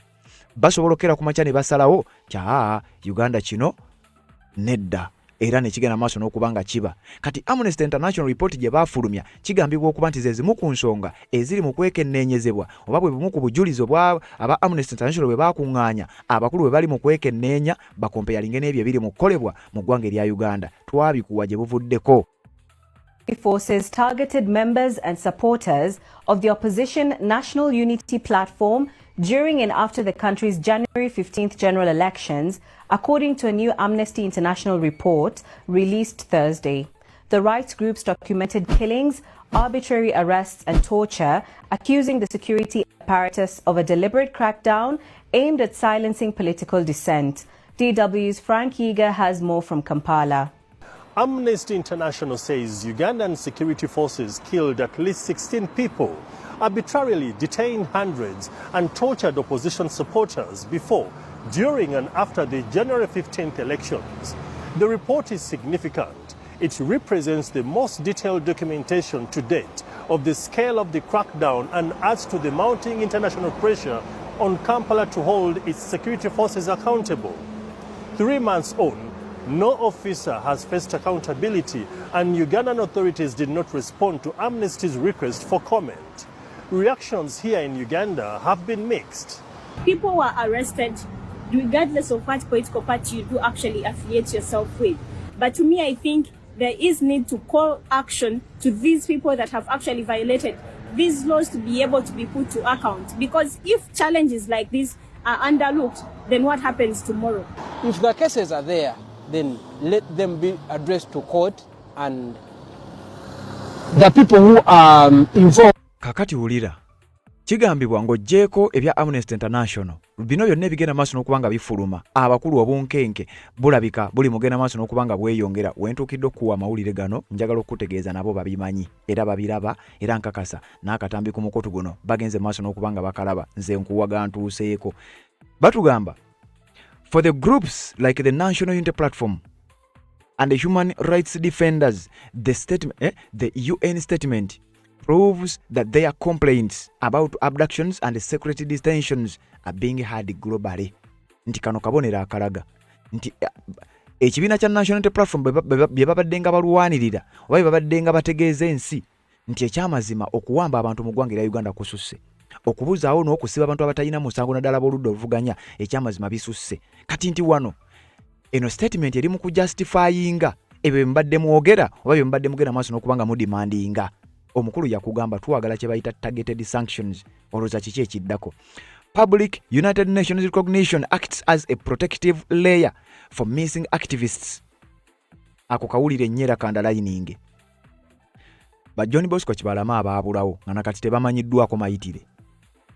Basobola okukera ku makya ne basalawo kya Uganda kino nedda, era ne kigenda maaso n'okuba nga kiba. Kati Amnesty International report gye baafulumya kigambibwa okuba nti ze zimu ku nsonga eziri mu kwekenneenyezebwa, oba bwe bumu ku bujulizi obwa aba Amnesty International bwe baakuŋŋaanya, abakulu bwe bali mu kwekenneenya bakompeyalinge n'ebyo ebiri mu kukolebwa mu ggwanga erya Uganda. Twabikuwa gye buvuddeko. Forces targeted members and supporters of the opposition National Unity Platform during and after the country's January 15th general elections, according to a new Amnesty International report released Thursday. The rights groups documented killings, arbitrary arrests, and torture, accusing the security apparatus of a deliberate crackdown aimed at silencing political dissent. DW's Frank Yiga has more from Kampala. Amnesty International says Ugandan security forces killed at least 16 people, arbitrarily detained hundreds, and tortured opposition supporters before, during, and after the January 15th elections. The report is significant. It represents the most detailed documentation to date of the scale of the crackdown and adds to the mounting international pressure on Kampala to hold its security forces accountable. 3 months on, no officer has faced accountability, and Ugandan authorities did not respond to Amnesty's request for comment. Reactions here in Uganda have been mixed. People were arrested regardless of what political party you do actually affiliate yourself with. But to me, I think There is need to call action to these people that have actually violated these laws to be able to be put to account. Because if challenges like this are underlooked, then what happens tomorrow? If the cases are there, then let them be addressed to court and the people who are involved. Kakati wulira, kigambibwa ng'oggyeeko ebya Amnesty International, bino byonna ebigenda maaso n'okuba nga bifuluma, abakulu obunkenke bulabika buli mugenda maaso n'okuba nga bweyongera. Wentuukidde okukuwa amawulire gano, njagala okukutegeeza nabo babimanyi era babiraba, era nkakasa n'akatambi ku mukutu guno bagenze maaso n'okuba nga bakalaba. Nze nkuwa gantuuseeko. Batugamba, for the groups like the National Unity Platform and the human rights defenders, the UN statement proves that their complaints about abductions and secret detentions are being heard globally. Nti kano kabonero akalaga nti ekibiina kya National Unity Platform bye babadde nga balwanirira oba bye babadde nga bategeeza ensi nti ekyamazima okuwamba abantu mu ggwanga erya Uganda kususse, okubuzaawo n'okusiba abantu abatalina musango, naddala b'oludda oluvuganya, ekyamazima bisusse. Kati nti wano eno statement eri mu kujustifyinga ebyo bye mubadde mwogera oba bye mubadde mugenda maaso n'okuba nga mudemandinga. Omukulu yakugamba twagala kye bayita targeted sanctions. Olowooza kiki ekiddako? Public United Nations recognition acts as a protective layer for missing activists. Ako kawulire ennyo era ka underlining. Ba John Bosco Kibalama abaabulawo nga nakati tebamanyiddwako mayitire,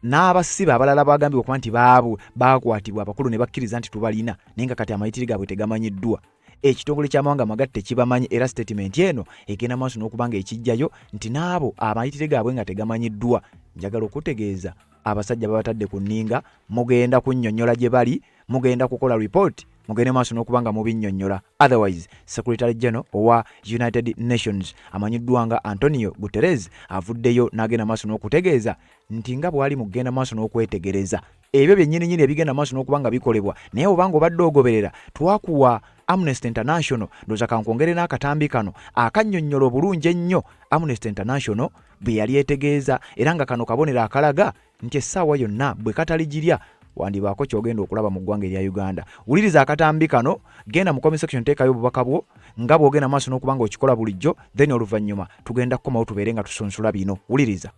n'abasibe abalala bagambibwa okuba nti baabu baakwatibwa, abakulu ne bakkiriza nti tubalina, naye nga kati amayitire gaabwe tegamanyiddwa, ekitongole ky'amawanga amagatte tekibamanyi. Era statement eno egenda maaso n'okuba nga ekijjayo nti n'abo amayitire gaabwe nga tegamanyiddwa, njagala okutegeeza abasajja babatadde ku nninga, mugenda kunnyonnyola gye bali, mugenda kukola report, mugende maaso n'okuba nga mubinnyonnyola. Otherwise, Secretary General owa United Nations amanyiddwa nga Antonio Guterres avuddeyo n'agenda maaso n'okutegeeza nti nga bw'ali mu kugenda maaso n'okwetegereza ebyo byennyininyini ebigenda maaso n'okuba nga bikolebwa. Naye obanga obadde ogoberera, twakuwa Amnesty International. Ndowooza kankwongere n'akatambi kano akannyonnyola obulungi ennyo Amnesty International bwe yali etegeeza, era nga kano kabonero akalaga nti essaawa yonna bwe kataligirya wandibaako kyogenda okulaba mu ggwanga erya Uganda. Wuliriza akatambi kano, genda mu comment section, teekayo obubaka bwo nga bw'ogenda maaso n'okuba nga okikola bulijjo, then oluvannyuma tugenda kukomawo tubeere nga tusunsula bino. Wuliriza.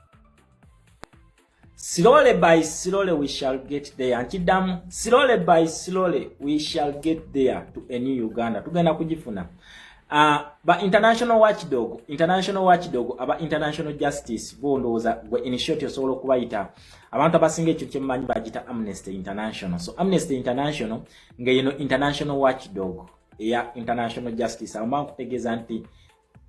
Slowly by slowly we shall get there. Nkiddamu, slowly by slowly we shall get there to a new Uganda. Tugenda kugifuna. Ba international watchdog, international watchdog, aba international justice bo ndowooza gwe in short osobola okubayita, abantu abasinga ekyo kyemumanyi bagita Amnesty International. So Amnesty International nga eno international watchdog eya international justice, awo mba nkutegeeza nti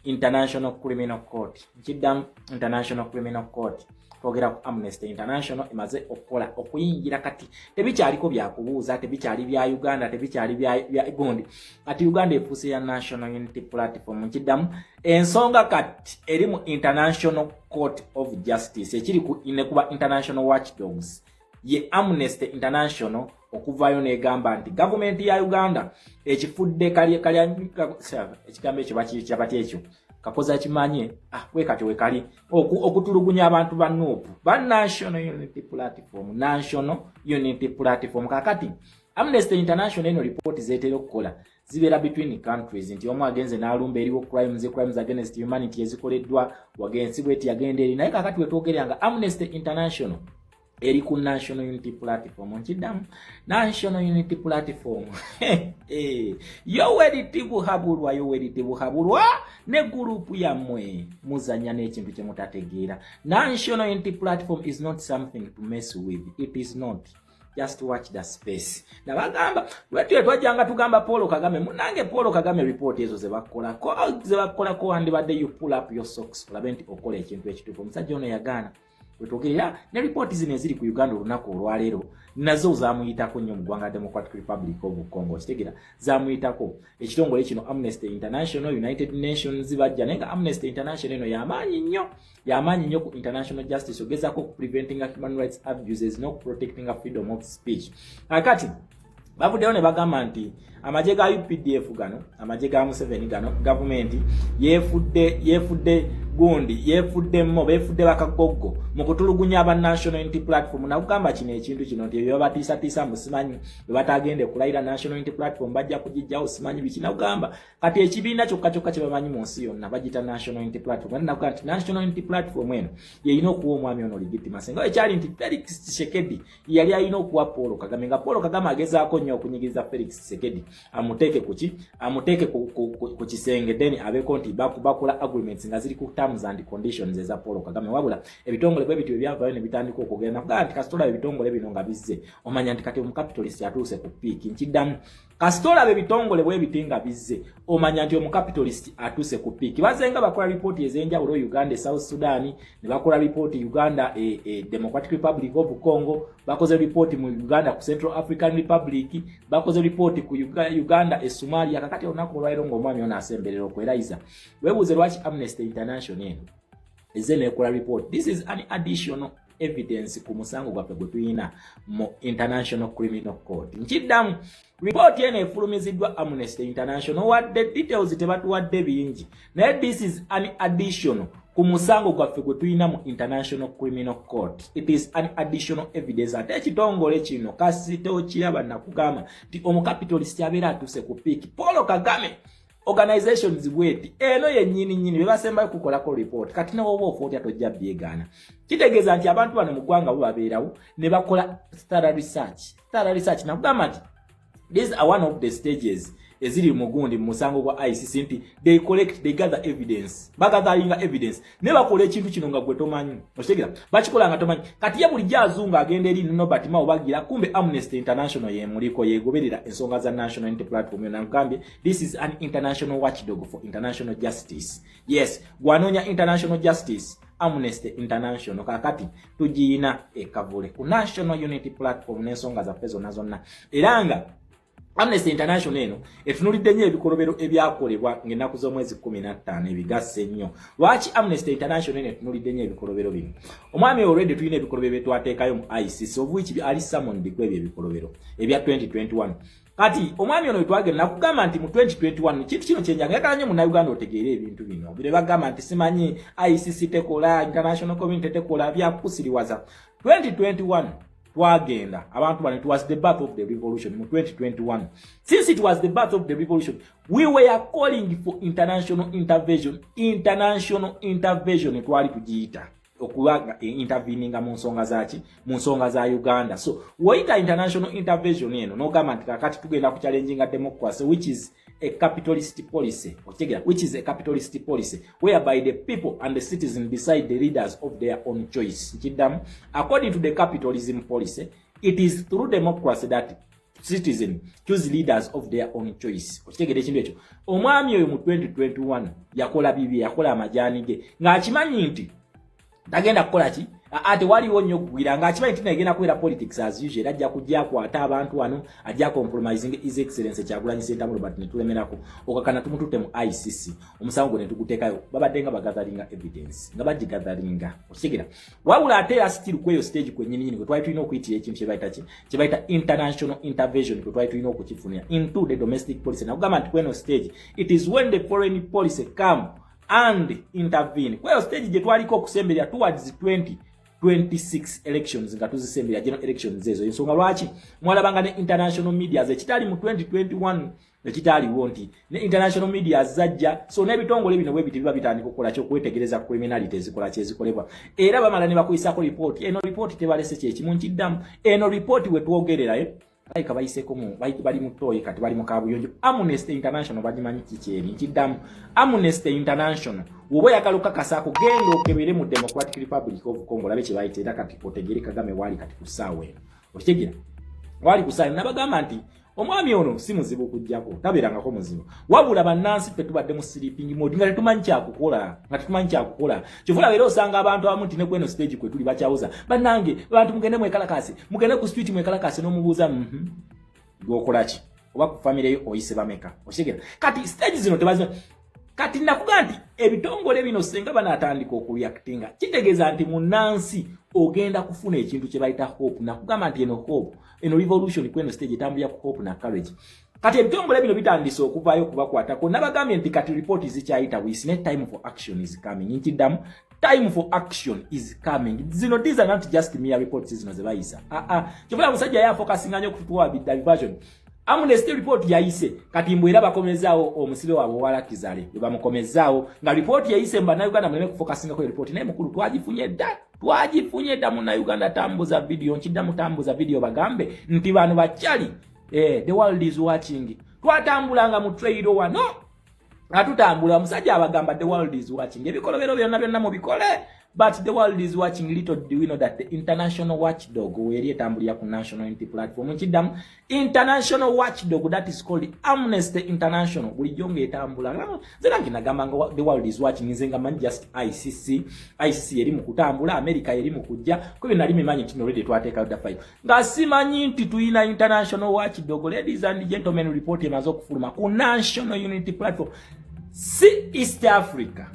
International Criminal Court. Nkiddamu, International Criminal Court. Twogera ku Amnesty International emaze okukola okuyingira. Kati tebikyaliko byakubuuza, tebikyali bya Uganda, tebikyali bya gundi. Kati Uganda efuuse ya National Unity Platform. Nkiddamu, ensonga kati eri mu International Court of Justice. Ekiri ne kuba international watchdogs ye Amnesty International okuvaayo negamba nti gavumenti ya Uganda ekifudde ekigambo ekyo bakiyita batya? Ekyo kakoza kimanye, ah, wekati wekali okutulugunya abantu ba NUP, ba National Unity Platform, National Unity Platform. Kakati Amnesty International eno report zetera okukola zibeera between countries, nti omu agenze n'alumba eriwo crimes against humanity ezikoleddwa wagensi bweti yagenda eri. Naye kakati wetwogerera nga Amnesty International eri ku National Unity Platform. Nkiddamu, National Unity Platform. Eh, Yoweri Tibuhabulwa, Yoweri Tibuhabulwa ne gurupu yammwe muzanya n'ekintu kye mutategeera. National Unity Platform is not something to mess with. It is not. Just watch the space. Nabagamba lwetyo twajjanga tugamba Paul Kagame munange, Paul Kagame, report ezo zebakolako zebakolako, wandibadde you pull up your socks olabe nti okola ekintu ekituufu. Omusajja ono yagaana. Wetwogerera ne ripooti zino eziri ku Uganda olunaku olwaleero nazo zamuyitako nnyo mu ggwanga Democratic Republic of Congo. Kitegeera, zamuyitako ekitongole kino Amnesty International, United Nations bajja. Naye nga Amnesty International eno yamaanyi nnyo, yamaanyi nnyo ku international justice, ogezaako okupreventinga human rights abuses n'okuprotectinga freedom of speech. Akati bavuddeyo ne bagamba nti amagye ga UPDF gano, amagye ga Museveni gano, gavumenti yefudde yefudde. Gundi yeefuddemmo, beefudde bakagoggo mu kutulugunya aba National Unity Platform. Nakugamba kino ekintu kino nti ebyo babatiisatiisa mbu simanyi bwe batagende kulayira, National Unity Platform bajja kugijjawo, simanyi biki. Nakugamba kati ekibiina kyokka kyokka kye bamanyi mu nsi yonna bagita National Unity Platform. Ate nakugamba nti National Unity Platform eno yeyina okuwa omwami ono legitimacy, nga ekyali nti Felix Tshisekedi yali alina okuwa Paul Kagame, nga Paul Kagame agezaako nnyo okunyigiriza Felix Tshisekedi amuteeke kuki, amuteeke ku kisenge, then abeeko nti bakola agreements nga ziri ku terms and conditions eza Paul Kagame. Wabula ebitongole bwe bityo ebyavaayo ne bitandika okugenda. Nakugamba nti kasita olaba ebitongole bino nga bizze, omanya nti kati omucapitalist atuuse ku peak. Nkiddamu, kasita olaba ebitongole bwe biti nga bizze, omanya nti omucapitalist atuuse ku peak. Bazenga bakola ripooti ez'enjawulo Uganda e South Sudan, ne bakola ripooti Uganda e Democratic Republic of Congo, bakoze ripooti mu Uganda ku Central African Republic, bakoze ripooti ku Uganda e Somalia. Kakati olunaku olwaliro ng'omwami ono asemberera okwerayiza, weebuuze lwaki Amnesty International eno ezze nekola report. This is an additional evidence ku musango gwaffe gwe tulina mu International Criminal Court. Nkiddamu, ripooti eno efulumiziddwa Amnesty International, wadde details tebatuwadde bingi, naye this is an additional ku musango gwaffe gwe tulina mu International Criminal Court. It is an additional evidence. Ate ekitongole kino kasite okiraba, nakugamba nti omucapitalist abeera atuuse ku peak. Paul Kagame organizations bweti eno yennyini nnyini be basembayo kukolako report. Kati newoba ofa otya, tojja byegaana. Kitegeeza nti abantu bano mu ggwanga bo babeerawo ne bakola thorough research, thorough research. Nakugamba nti these are one of the stages eziri mu gundi mu musango gwa ICC, nti they collect, they gather evidence, bagatheringa evidence ne bakola ekintu kino nga gwe tomanyi. Okitegera, bakikola nga tomanyi. Kati ye bulijjo azungu agenda eri Norbert Mao, bagira kumbe Amnesty International yemuliko, yegoberera ensonga za National Unity Platform. Yona nkugambye, this is an international watchdog for international justice. Yes, gwanoonya international justice, Amnesty International. Kakati tugiyina ekavule ku National Unity Platform n'ensonga zaffe zonna zonna. Era nga Amnesty International eno etunulidde nnyo ebikolobero ebyakolebwa ng'ennaku z'omwezi 15 ebigasse ennyo. Lwaki Amnesty International eno etunulidde nnyo ebikolobero bino? Omwami, already tulina ebikolobero byetwateekayo mu ICC, of which ali summoned ku ebyo ebikolobero ebya 2021. Kati omwami ono wetwagenda, nakugamba nti mu 2021 kintu kino kyenjanga yagala nnyo Munnayuganda otegeere ebintu bino bire. Bagamba nti simanyi ICC tekola, international community tekola, byakusiriwaza. 2021 twagenda abantu bano, it was the birth of the revolution mu 2021. Since it was the birth of the revolution, we were calling for international intervention. International intervention twali tugiyita okuba interveninga mu nsonga zaki, mu nsonga za Uganda. So woyita international intervention eno nogamba nti kakati tugenda ku challenginga democracy, which is a capitalist policy. Okitegera, which is a capitalist policy whereby the people and the citizen decide the leaders of their own choice. Nkiddamu, according to the capitalism policy, it is through democracy that citizen choose leaders of their own choice. Okitegera ekintu ekyo? Omwami oyo mu 2021 yakola bibi, yakola amajaani ge ng'akimanyi nti tagenda kukola ki, ate waliwo nnyo okugwira ng'akimanyi nti negenda kubeera politics as usual, era ajja kujja akwata abantu wano, ajja compromising His Excellence Kyagulanyi Ssentamu Robert, ne tulemerako okakana tumututte mu ICC, omusango gwe ne tuguteekayo. Babadde nga bagatheringa evidence, nga bagigatheringa. Okitegera? Wabula ate era still kweyo stage kwennyini nyini kwe twali tulina okuyitira ekintu kye bayita ki, kye bayita international intervention, kwe twali tulina okukifunira into the domestic policy. Nakugamba nti kweno stage, it is when the foreign policy come and intervene. Kweyo stage gye twaliko okusemberera towards 2026 elections, nga tuzisemberera general elections ezo. Ensonga lwaki mwalabanga ne international medias ekitali mu 2021 ekitaliwo, nti ne international media zajja. So n'ebitongole bino bwe biti biba bitandika okukola kyokwetegereza criminality ezikola kyezikolebwa, era bamala ne bakuyisako report. Eno report tebalese kyekimu. Nkiddamu, eno report we twogererayo balika bayiseko mu bali mu toyi, kati bali mu kabuyonjo. Amnesty International bagimanyi kikyeri. Nkiddamu, Amnesty International, woba oyagala okakasaako, genda okebere mu Democratic Republic of Congo, olabe kye bayita, era kati otegere Kagame waali kati ku ssaawa eno. Okitegera waali ku ssaawa eno? Nabagamba nti omwami ono si muzibu okuggyako, tabeerangako muzibu, wabula bannansi ffe tubadde mu sleeping mode nga tetumanyi kyakukola, nga tetumanyi kyakukola. Kyova era osanga abantu abamu nti ne kweno stage kwe tuli bakyawuza, bannange bantu mugende mwekalakasi, mugende ku street mwekalakasi, n'omubuuza gwokola ki, oba ku famire yo oyise bameka? Okitegera? Kati stage zino tebazi. Kati nakuga nti ebitongole bino senga banaatandika okureactinga, kitegeeza nti munnansi ogenda kufuna ekintu kye bayita hope. Nakugamba nti eno hope, eno revolution kweno stage etambulira ku hope na courage. Kati ebitongole bino bitandise okuvaayo okubakwatako. Nabagambye nti kati ripooti zikyayita buyisi, ne time for action is coming. Nkiddamu, time for action is coming. Zino, these are not just mere reports zino ze bayisa. Aa, kyovula musajja ye afokasinga nnyo okutuwa diversion. Amnesty report yayise, kati mbwe era bakomezaawo omusibe waabwe owala Kizale bwe bamukomezaawo nga report yayise. Bannayuganda, muleme kufokasingako report, naye mukulu, twagifunye dda, twagifunye dda. Munnayuganda, tambuza video. Nkiddamu, tambuza video, bagambe nti bano bakyali the world is watching. Twatambulanga mu trail wano nga tutambula, omusajja abagamba, "The world is watching." Ebikolobero byonna byonna mubikole, but the world is watching. Little do we know that the international watchdog weeri etambulira ku National Unity Platform. Nkiddamu, international watchdog that is called Amnesty International, bulijjo ng'etambula. Nze nange nagamba nga the world is watching, nze nga manyi just ICC. ICC eri mu kutambula, America eri mu kujja kubyo. Nali mimanyi nti already twateekayo dda file, nga simanyi nti tuyina international watchdog. Ladies and gentlemen, report emaze okufuluma ku National Unity Platform. Si East Africa,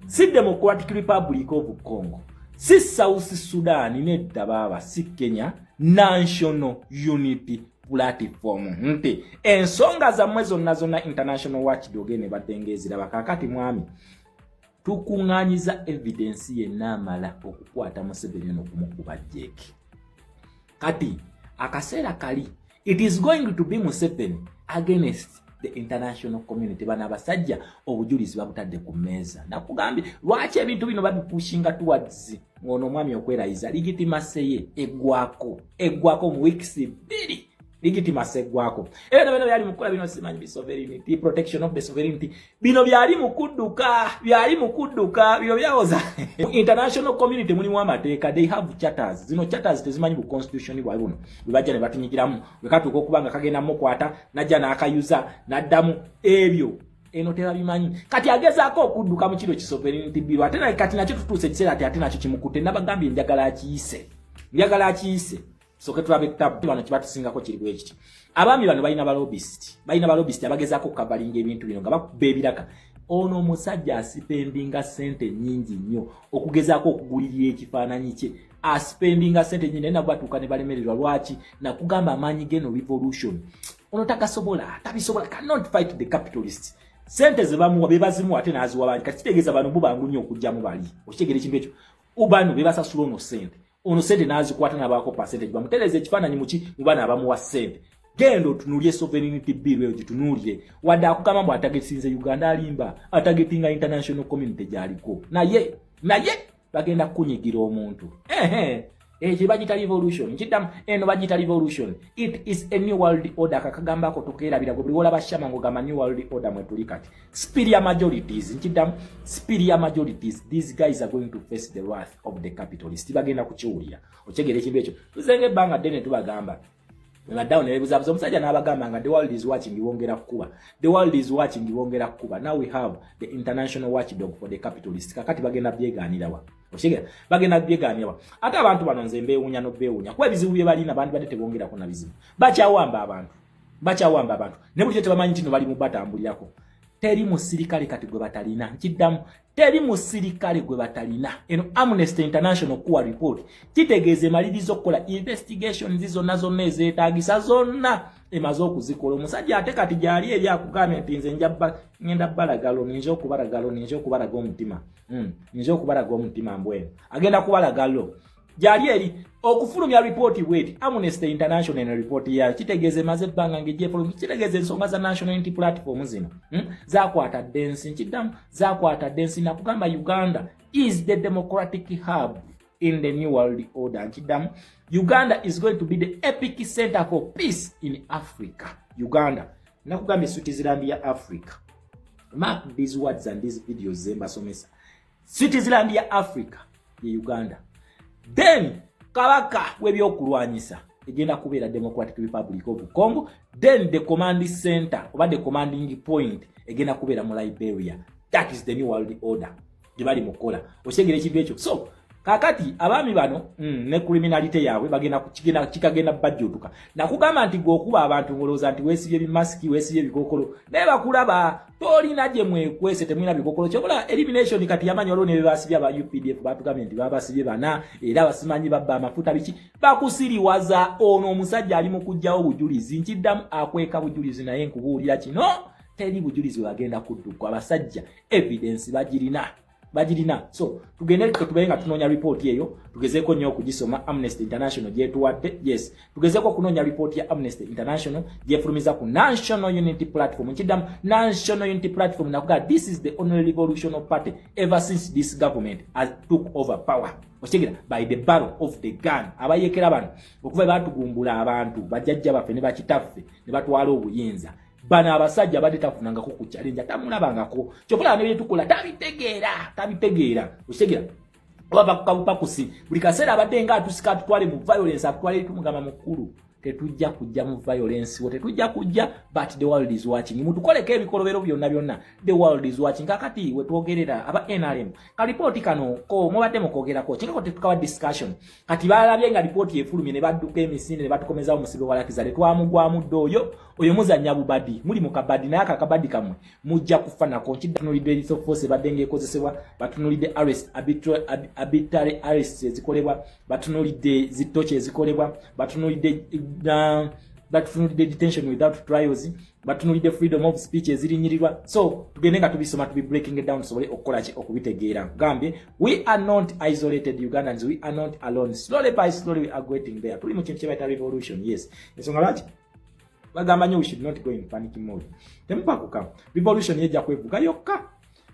si Democratic Republic of Congo, si South Sudan, nedda baaba, si Kenya, National Unity Platform. Nti ensonga zammwe zonna zonna international watchdog ene badde ng'eziraba. Kaakati mwami, tukuŋŋaanyiza evidence yenna amala okukwata Museveni ono, okumukuba jeeki. Kati akaseera kali, it is going to be Museveni against the international community. Bano abasajja obujulizi babutadde ku mmeeza. Nakugambye lwaki ebintu bino babipushinga towards ng'ono omwami okwerayiza. Legitimacy ye eggwako, eggwako mu weeks 2. Legitimacy eggwako. Era bino byali mukukola bino, simanyi bi sovereignty, protection of the sovereignty, bino byali mu kudduka, byali mu kudduka. Bino byawoza international community mulimu amateeka, they have charters. Zino charters tezimanyi bu constitution bwabwe buno bwe bajja ne batunyigiramu. Bwe katuuka okuba nga kagenda mukwata, najja n'akayuza n'addamu, ebyo eno tebabimanyi. Kati agezaako okudduka mu kiro ki sovereignty bill, ate naye kati nakyo tutuuse ekiseera ati ate nakyo kimukutte. Nabagambye, njagala akiyise, njagala akiyise, soke tulabe tabu. Bano kibatusingako kiri bwe kiti: abaami bano balina ba lobbyist, balina ba lobbyist abagezaako okukavalinga ebintu bino nga bakuba ebiraka. Ono omusajja asipendinga sente nnyingi nnyo okugezaako okugulirira ekifaananyi kye. Asipendinga sente nnyingi, naye nabo batuuka ne balemererwa. Lwaki? Nakugamba, amaanyi geno revolution ono tagasobola, tabisobola, cannot fight the capitalists. Sente ze bamuwa bebazimuwa, ate n'aziwa bangi. Kati kitegeeza bano bo bangu nnyo okugyamu bali. Okitegeera ekintu ekyo? Bano bebasasula ono sente, ono sente n'azikwata n'abaako percentage, bamutereeza ekifaananyi muki mu bano abamuwa sente. Genda otunuulye sovereignty bill eyo, gitunuulire. Wadde akugamba mbu atagetinze Uganda, alimba, atagetinga international community gy'aliko. Naye bagenda kukunyigira omuntu. Ehe, ekyo bagita revolution. Nkiddamu, eno bagita revolution. It is a new world order. Kakagambako tokeerabira gwe buli wolaba shama ng'ogamba new world order mwe tuli kati. Superior majorities. Nkiddamu, superior majorities. These guys are going to face the wrath of the capitalist. Bagenda kukiwulira. Okitegeera ekintu ekyo? Tuzenga ebbanga ddene tubagamba, baddawo ne bebuzabuza omusajja n'abagamba nga the world is watching, bongera kukuba, the world is watching, bongera kukuba. Now we have the international watchdog for the capitalist. Kakati bagenda byegaanirawa? Okitegeera? Bagenda byegaanirawa? Ate abantu bano nze mbeewuunya n'obeewuunya, kuba ebizibu bye balina bantu badde tebongerako na bizibu. Bakyawamba abantu, bakyawamba abantu, ne bulijjo tebamanyi nti no bali mu batambulirako. Teri musirikale kati gwe batalina. Nkiddamu, teri musirikale gwe batalina. Eno Amnesty International kuwa report kitegeeza emaliriza okukola investigations zonna zonna ezeetagisa, zonna emaze okuzikola. Omusajja ate kati gyali eri akugambye nti nze ngenda balagalo, ninza okubalagalo, ninza okubalaga omutima, ninza okubalaga omutima. Mbwenu agenda kubalagalo gyali eri okufulumya ripooti bweti. Amnesty International eno ripooti yayo kitegeeza emaze ebbanga ng'egyefulumya. Kitegeeza ensonga za National Unity Platform zino, Zakwata dda ensi. Nkiddamu, zakwata dda ensi. Nakugamba, Uganda is the democratic hub in the new world order. Nkiddamu, Uganda is going to be the epic center for peace in Africa. Uganda, nakugambye, Switzerland ya Africa. Mark these words and these videos zembasomesa. Switzerland ya Africa ye Uganda. Then kabaka w'ebyokulwanyisa egenda kubeera Democratic Republic of Congo. Then the command center oba the commanding point egenda kubeera mu Liberia. That is the new world order gye bali mukukola. Okitegeera ekintu ekyo? So Kakati abaami bano ne criminality yaabwe bagenda kigenda kikagenda bajjutuka. Nakugamba nti gwe okuba abantu ngolowooza nti weesibye bimasiki, weesibye ebikokolo, naye bakulaba, tolina gye mwekwese, temulina bikokolo. Kyobola elimination kati yamanyi waliwo ne bebasibye aba UPDF, batugambye nti babasibye bana era basimanyi babba amafuta biki, bakusiriwaza. Ono omusajja ali mu kuggyawo bujulizi, nkiddamu, akweka bujulizi, naye nkubuulira kino, teri bujulizi bwe bagenda kudduka. Abasajja evidence bagirina, bagirina. So tugende tubeere nga tunoonya ripooti eyo, tugezeeko nnyo okugisoma, Amnesty International gyetuwadde. Yes, tugezeeko okunoonya ripooti ya Amnesty International gyefulumiza ku National Unity Platform. Nkiddamu, National Unity Platform. Nakuga, this is the only revolutionary party ever since this government has took over power, okitegera, by the barrel of the gun. Abayekera bano okuva batugumbula abantu bajjajja baffe ne bakitaffe ne batwala obuyinza, bano abasajja badde tafunangako ku challenge, tamulabangako. Kyokulaba ne byetukola tabitegeera, tabitegeera, okitegera, oba bakukabupakusi buli kaseera abadde nga atusika atutwale mu violence, atutwale. Tumugamba, mukulu, tetujja kujja mu violence wo, tetujja kujja, but the world is watching. Mutukoleko ebikolobero byonna byonna, the world is watching. Kakati wetwogerera aba NRM kalipooti kano ko mubadde mukwogerako kingako, tetukawa discussion. Kati balabye nga lipooti efulumye ne badduka emisinde ne batukomezawo musibe walakiza tetwamugwamu dde. Oyo muzannya bubadi, muli mu kabadi, naye ako akabadi kammwe mujja kufa nako. Nkitunulidde lethal force ebadde ng'ekozesebwa, batunulidde arrest, arbitrary arrests ezikolebwa, batunulidde zi torture ezikolebwa, batunulidde detention without trials, batunulidde freedom of speech ezirinyirirwa. So tugende nga tubisoma, tubi breaking it down, tusobole okukola ki? Okubitegeera. Gambye, we are not isolated Ugandans, we are not alone. Slowly by slowly we are getting there. Tuli mu kintu kyebayita revolution. Yes, ensonga lwaki bagamba nnyo we should not go in panic mode. Temupakuka, revolution yejja kwevuga yokka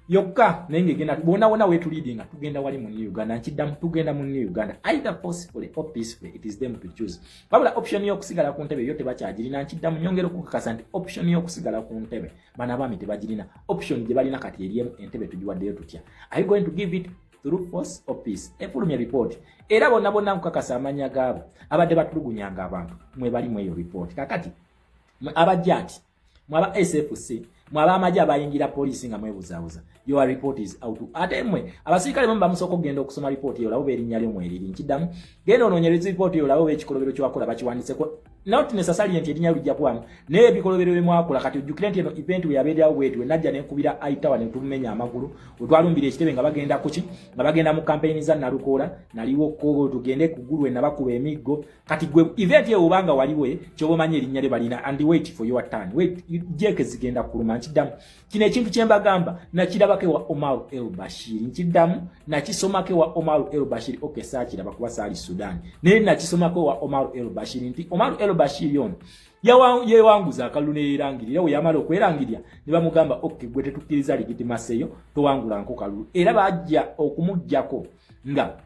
yokka, naye ngegenda bwona wona wetuleadinga tugenda wali mu New Uganda. Nkiddamu, tugenda mu New Uganda either forcefully or peacefully, it is them to choose. Wabula option y'okusigala ku ntebe yo tebakyagirina. Nkiddamu, nyongera okukakasa nti option y'okusigala ku ntebe bano abaami tebagirina. Option gye balina kati eriemu, entebe tugiwaddeyo tutya? Are you going to give it through force or peace? Efulumya report era bonna bonna nkukakasa amanya gaabo abadde batulugunyanga abantu mwe bali mu eyo report. Kakati abajja ati mwe aba SFC, mwe ab'amagye abayingira poliisi nga mwebuzaabuza, your report is out. Ate mmwe abasirikale mwe bamusooka okugenda okusoma ripooti eyo, olabo erinnya lyo mweriri. Nkiddamu, genda onoonyereza ripooti eyo, olabo ekikolobero kyewakola bakiwandiseko. Not necessarily nti erinnya lijja kubamu, naye ebikolobero bye mwakola. Kati ojjukire nti eno event we yabeererawo bweti, we najja nenkubira aitawa ne tumenya amagulu, we twalumbira ekitebe nga bagenda kuki, nga bagenda mu kampeyini za Nalukoola, naliwo ko tugende ku ggulu we nabakuba emiggo. Kati gwe event eyo obanga waliwe, kyoba omanyi erinnya lye balina, and wait for your turn, wait, jeke zigenda kuluma. Nkiddamu, kino ekintu kye mbagamba nakirabako ewa Omar El Bashir. Nkiddamu, nakisomako ewa Omar El Bashir. Okay, saakiraba kuba saali Sudan, naye nakisomako ewa Omar El Bashir nti Omar El Bashir ono yewanguza akalulu neyerangirira. We yamala okwerangirira ne bamugamba, "Okay, gwe tetukkiriza legitimacy eyo, towangula nko kalulu." Era bajja okumugjako nga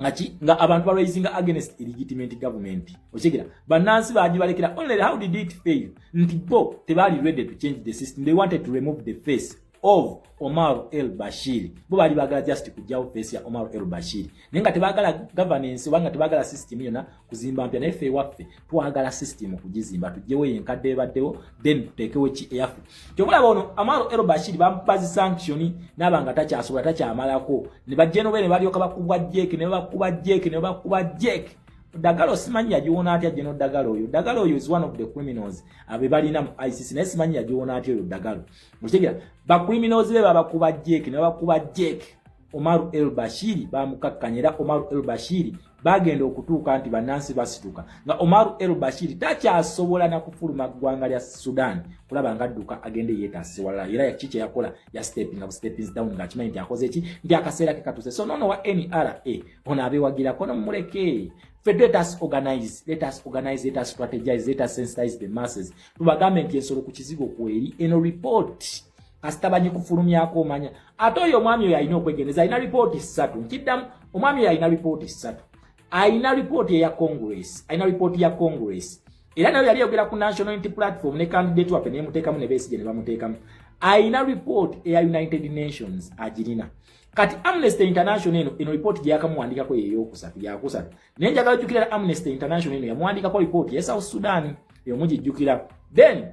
ngaki nga abantu ba rising against illegitimate government, okigira, bannansi bagibalekera. Only how did it fail? Nti bo tebaali ready to change the system, they wanted to remove the face of Omar El Bashir. Bo baali baagala just kugyawo face ya Omar El Bashir, naye nga tebaagala governance oba nga tebaagala system yonna kuzimba mpya. Naye ffe ewaffe twagala system kugizimba, tugyewo enkadde ebaddewo, then tuteekewo ki? Eyaffe. Kyobulaba ono Omar El Bashir bamubazi sanction naaba nga takyasobola, takyamalako, ne bajja ne balyoka bakubwa jeke, ne bakuba jeke, ne bakuba jeke. Dagalo simanyi yagiwona atya geno. Dagalo oyo, Dagalo oyo is one of the criminals abe balina mu ICC, naye simanyi yagiwona atya oyo Dagalo, okitegera. Ba criminals be babakuba jeke, ne babakuba jeke. Omar El Bashir bamukakkanya, era Omar El Bashir bagenda okutuuka nti bannansi basituka nga Omar El Bashir takyasobola nakufuluma ggwanga lya Sudan kulaba nga adduka agende yeetaase walala. Era ki kyeyakola? Ya stepping up, stepping down, ng'akimanyi nti akoze ki, nti akaseera ke katuuse. So nono wa NRA ono abewagirako nomuleke. Ffe let us organize, let us organize, let us strategize, let us sensitize the masses. Tubagambe nti ensolo ku kizigo kweri. Eno report kasita bagikufulumyako omanya. Ate oyo omwami oyo alina okwegendeza, alina ripooti ssatu. Nkiddamu, omwami oyo alina ripooti ssatu. Alina ripooti eya Congress, alina ripooti ya Congress, era nayo yali yogera ku National Unity Platform ne candidate waffe nemuteekamu, ne Besigye ne bamuteekamu. Alina ripooti eya United Nations, agirina. Kati Amnesty International eno ripooti gye yakamuwandikako yeyokusatu, yakusatu. Naye njagala ojjukira, Amnesty International eno yamuwandikako ripooti ya South Sudan, eyo mugijjukira. Then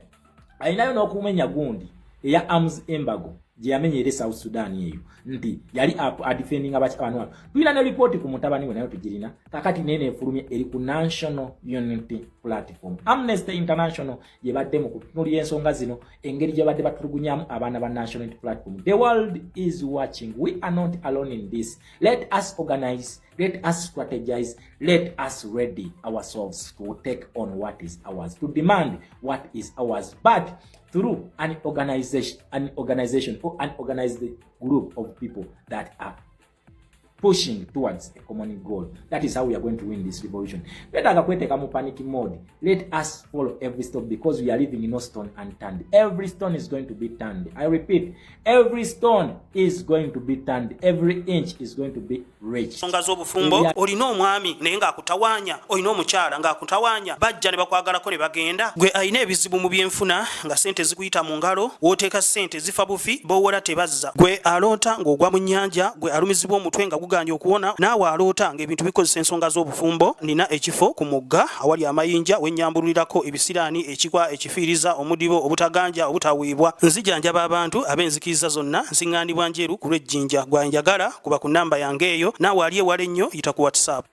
alinayo n'okumenya gundi eya arms embargo. Gye yamenya era e South Sudan eyo nti yali adefendinga baki abantu bano. Tulina ne ripooti ku mutabani we, nayo tugirina kakati naye nefulumye eri ku National Unity Platform. Amnesty International yebadde mu kutunulira ensonga zino, engeri gye badde batulugunyamu abaana ba National Unity Platform. The world is watching. We are not alone in this. Let us organize, let us strategize, let us ready ourselves to take on what is ours, to demand what is ours, but through an organization or an organized group of people that are pushing towards a common goal. That is how we are going to win this revolution. Twetaaga kweteeka mu panic mode. Let us follow every step, because we are leaving no stone unturned. Every stone is going to be turned. I repeat, every stone is going to be turned. Every inch is going to be reached. Ensonga z'obufumbo, olina omwami naye ng'akutawaanya, olina omukyala ng'akutawaanya, bajja ne bakwagalako ne bagenda. Gwe alina ebizibu mu byenfuna nga sente zikuyita mu ngalo, w'oteeka sente zifa bufi, b'owola tebazza. Gwe aloota ng'ogwa mu nnyanja, gwe alumizibwa omutwe nga guganye okuwona, naawe aloota ng'ebintu bikozesa ensonga z'obufumbo, nina ekifo ku mugga awali amayinja wennyambululirako ebisiraani, ekikwa, ekifiiriza, omudibo, obutaganja, obutaweebwa. Nzijanjaba abantu ab'enzikiriza zonna. Nsiŋŋaanibwa Njeru ku lw'Ejjinja. Gwanjagala kuba ku namba yange eyo. Naawe ali ewala ennyo, yita ku WhatsApp.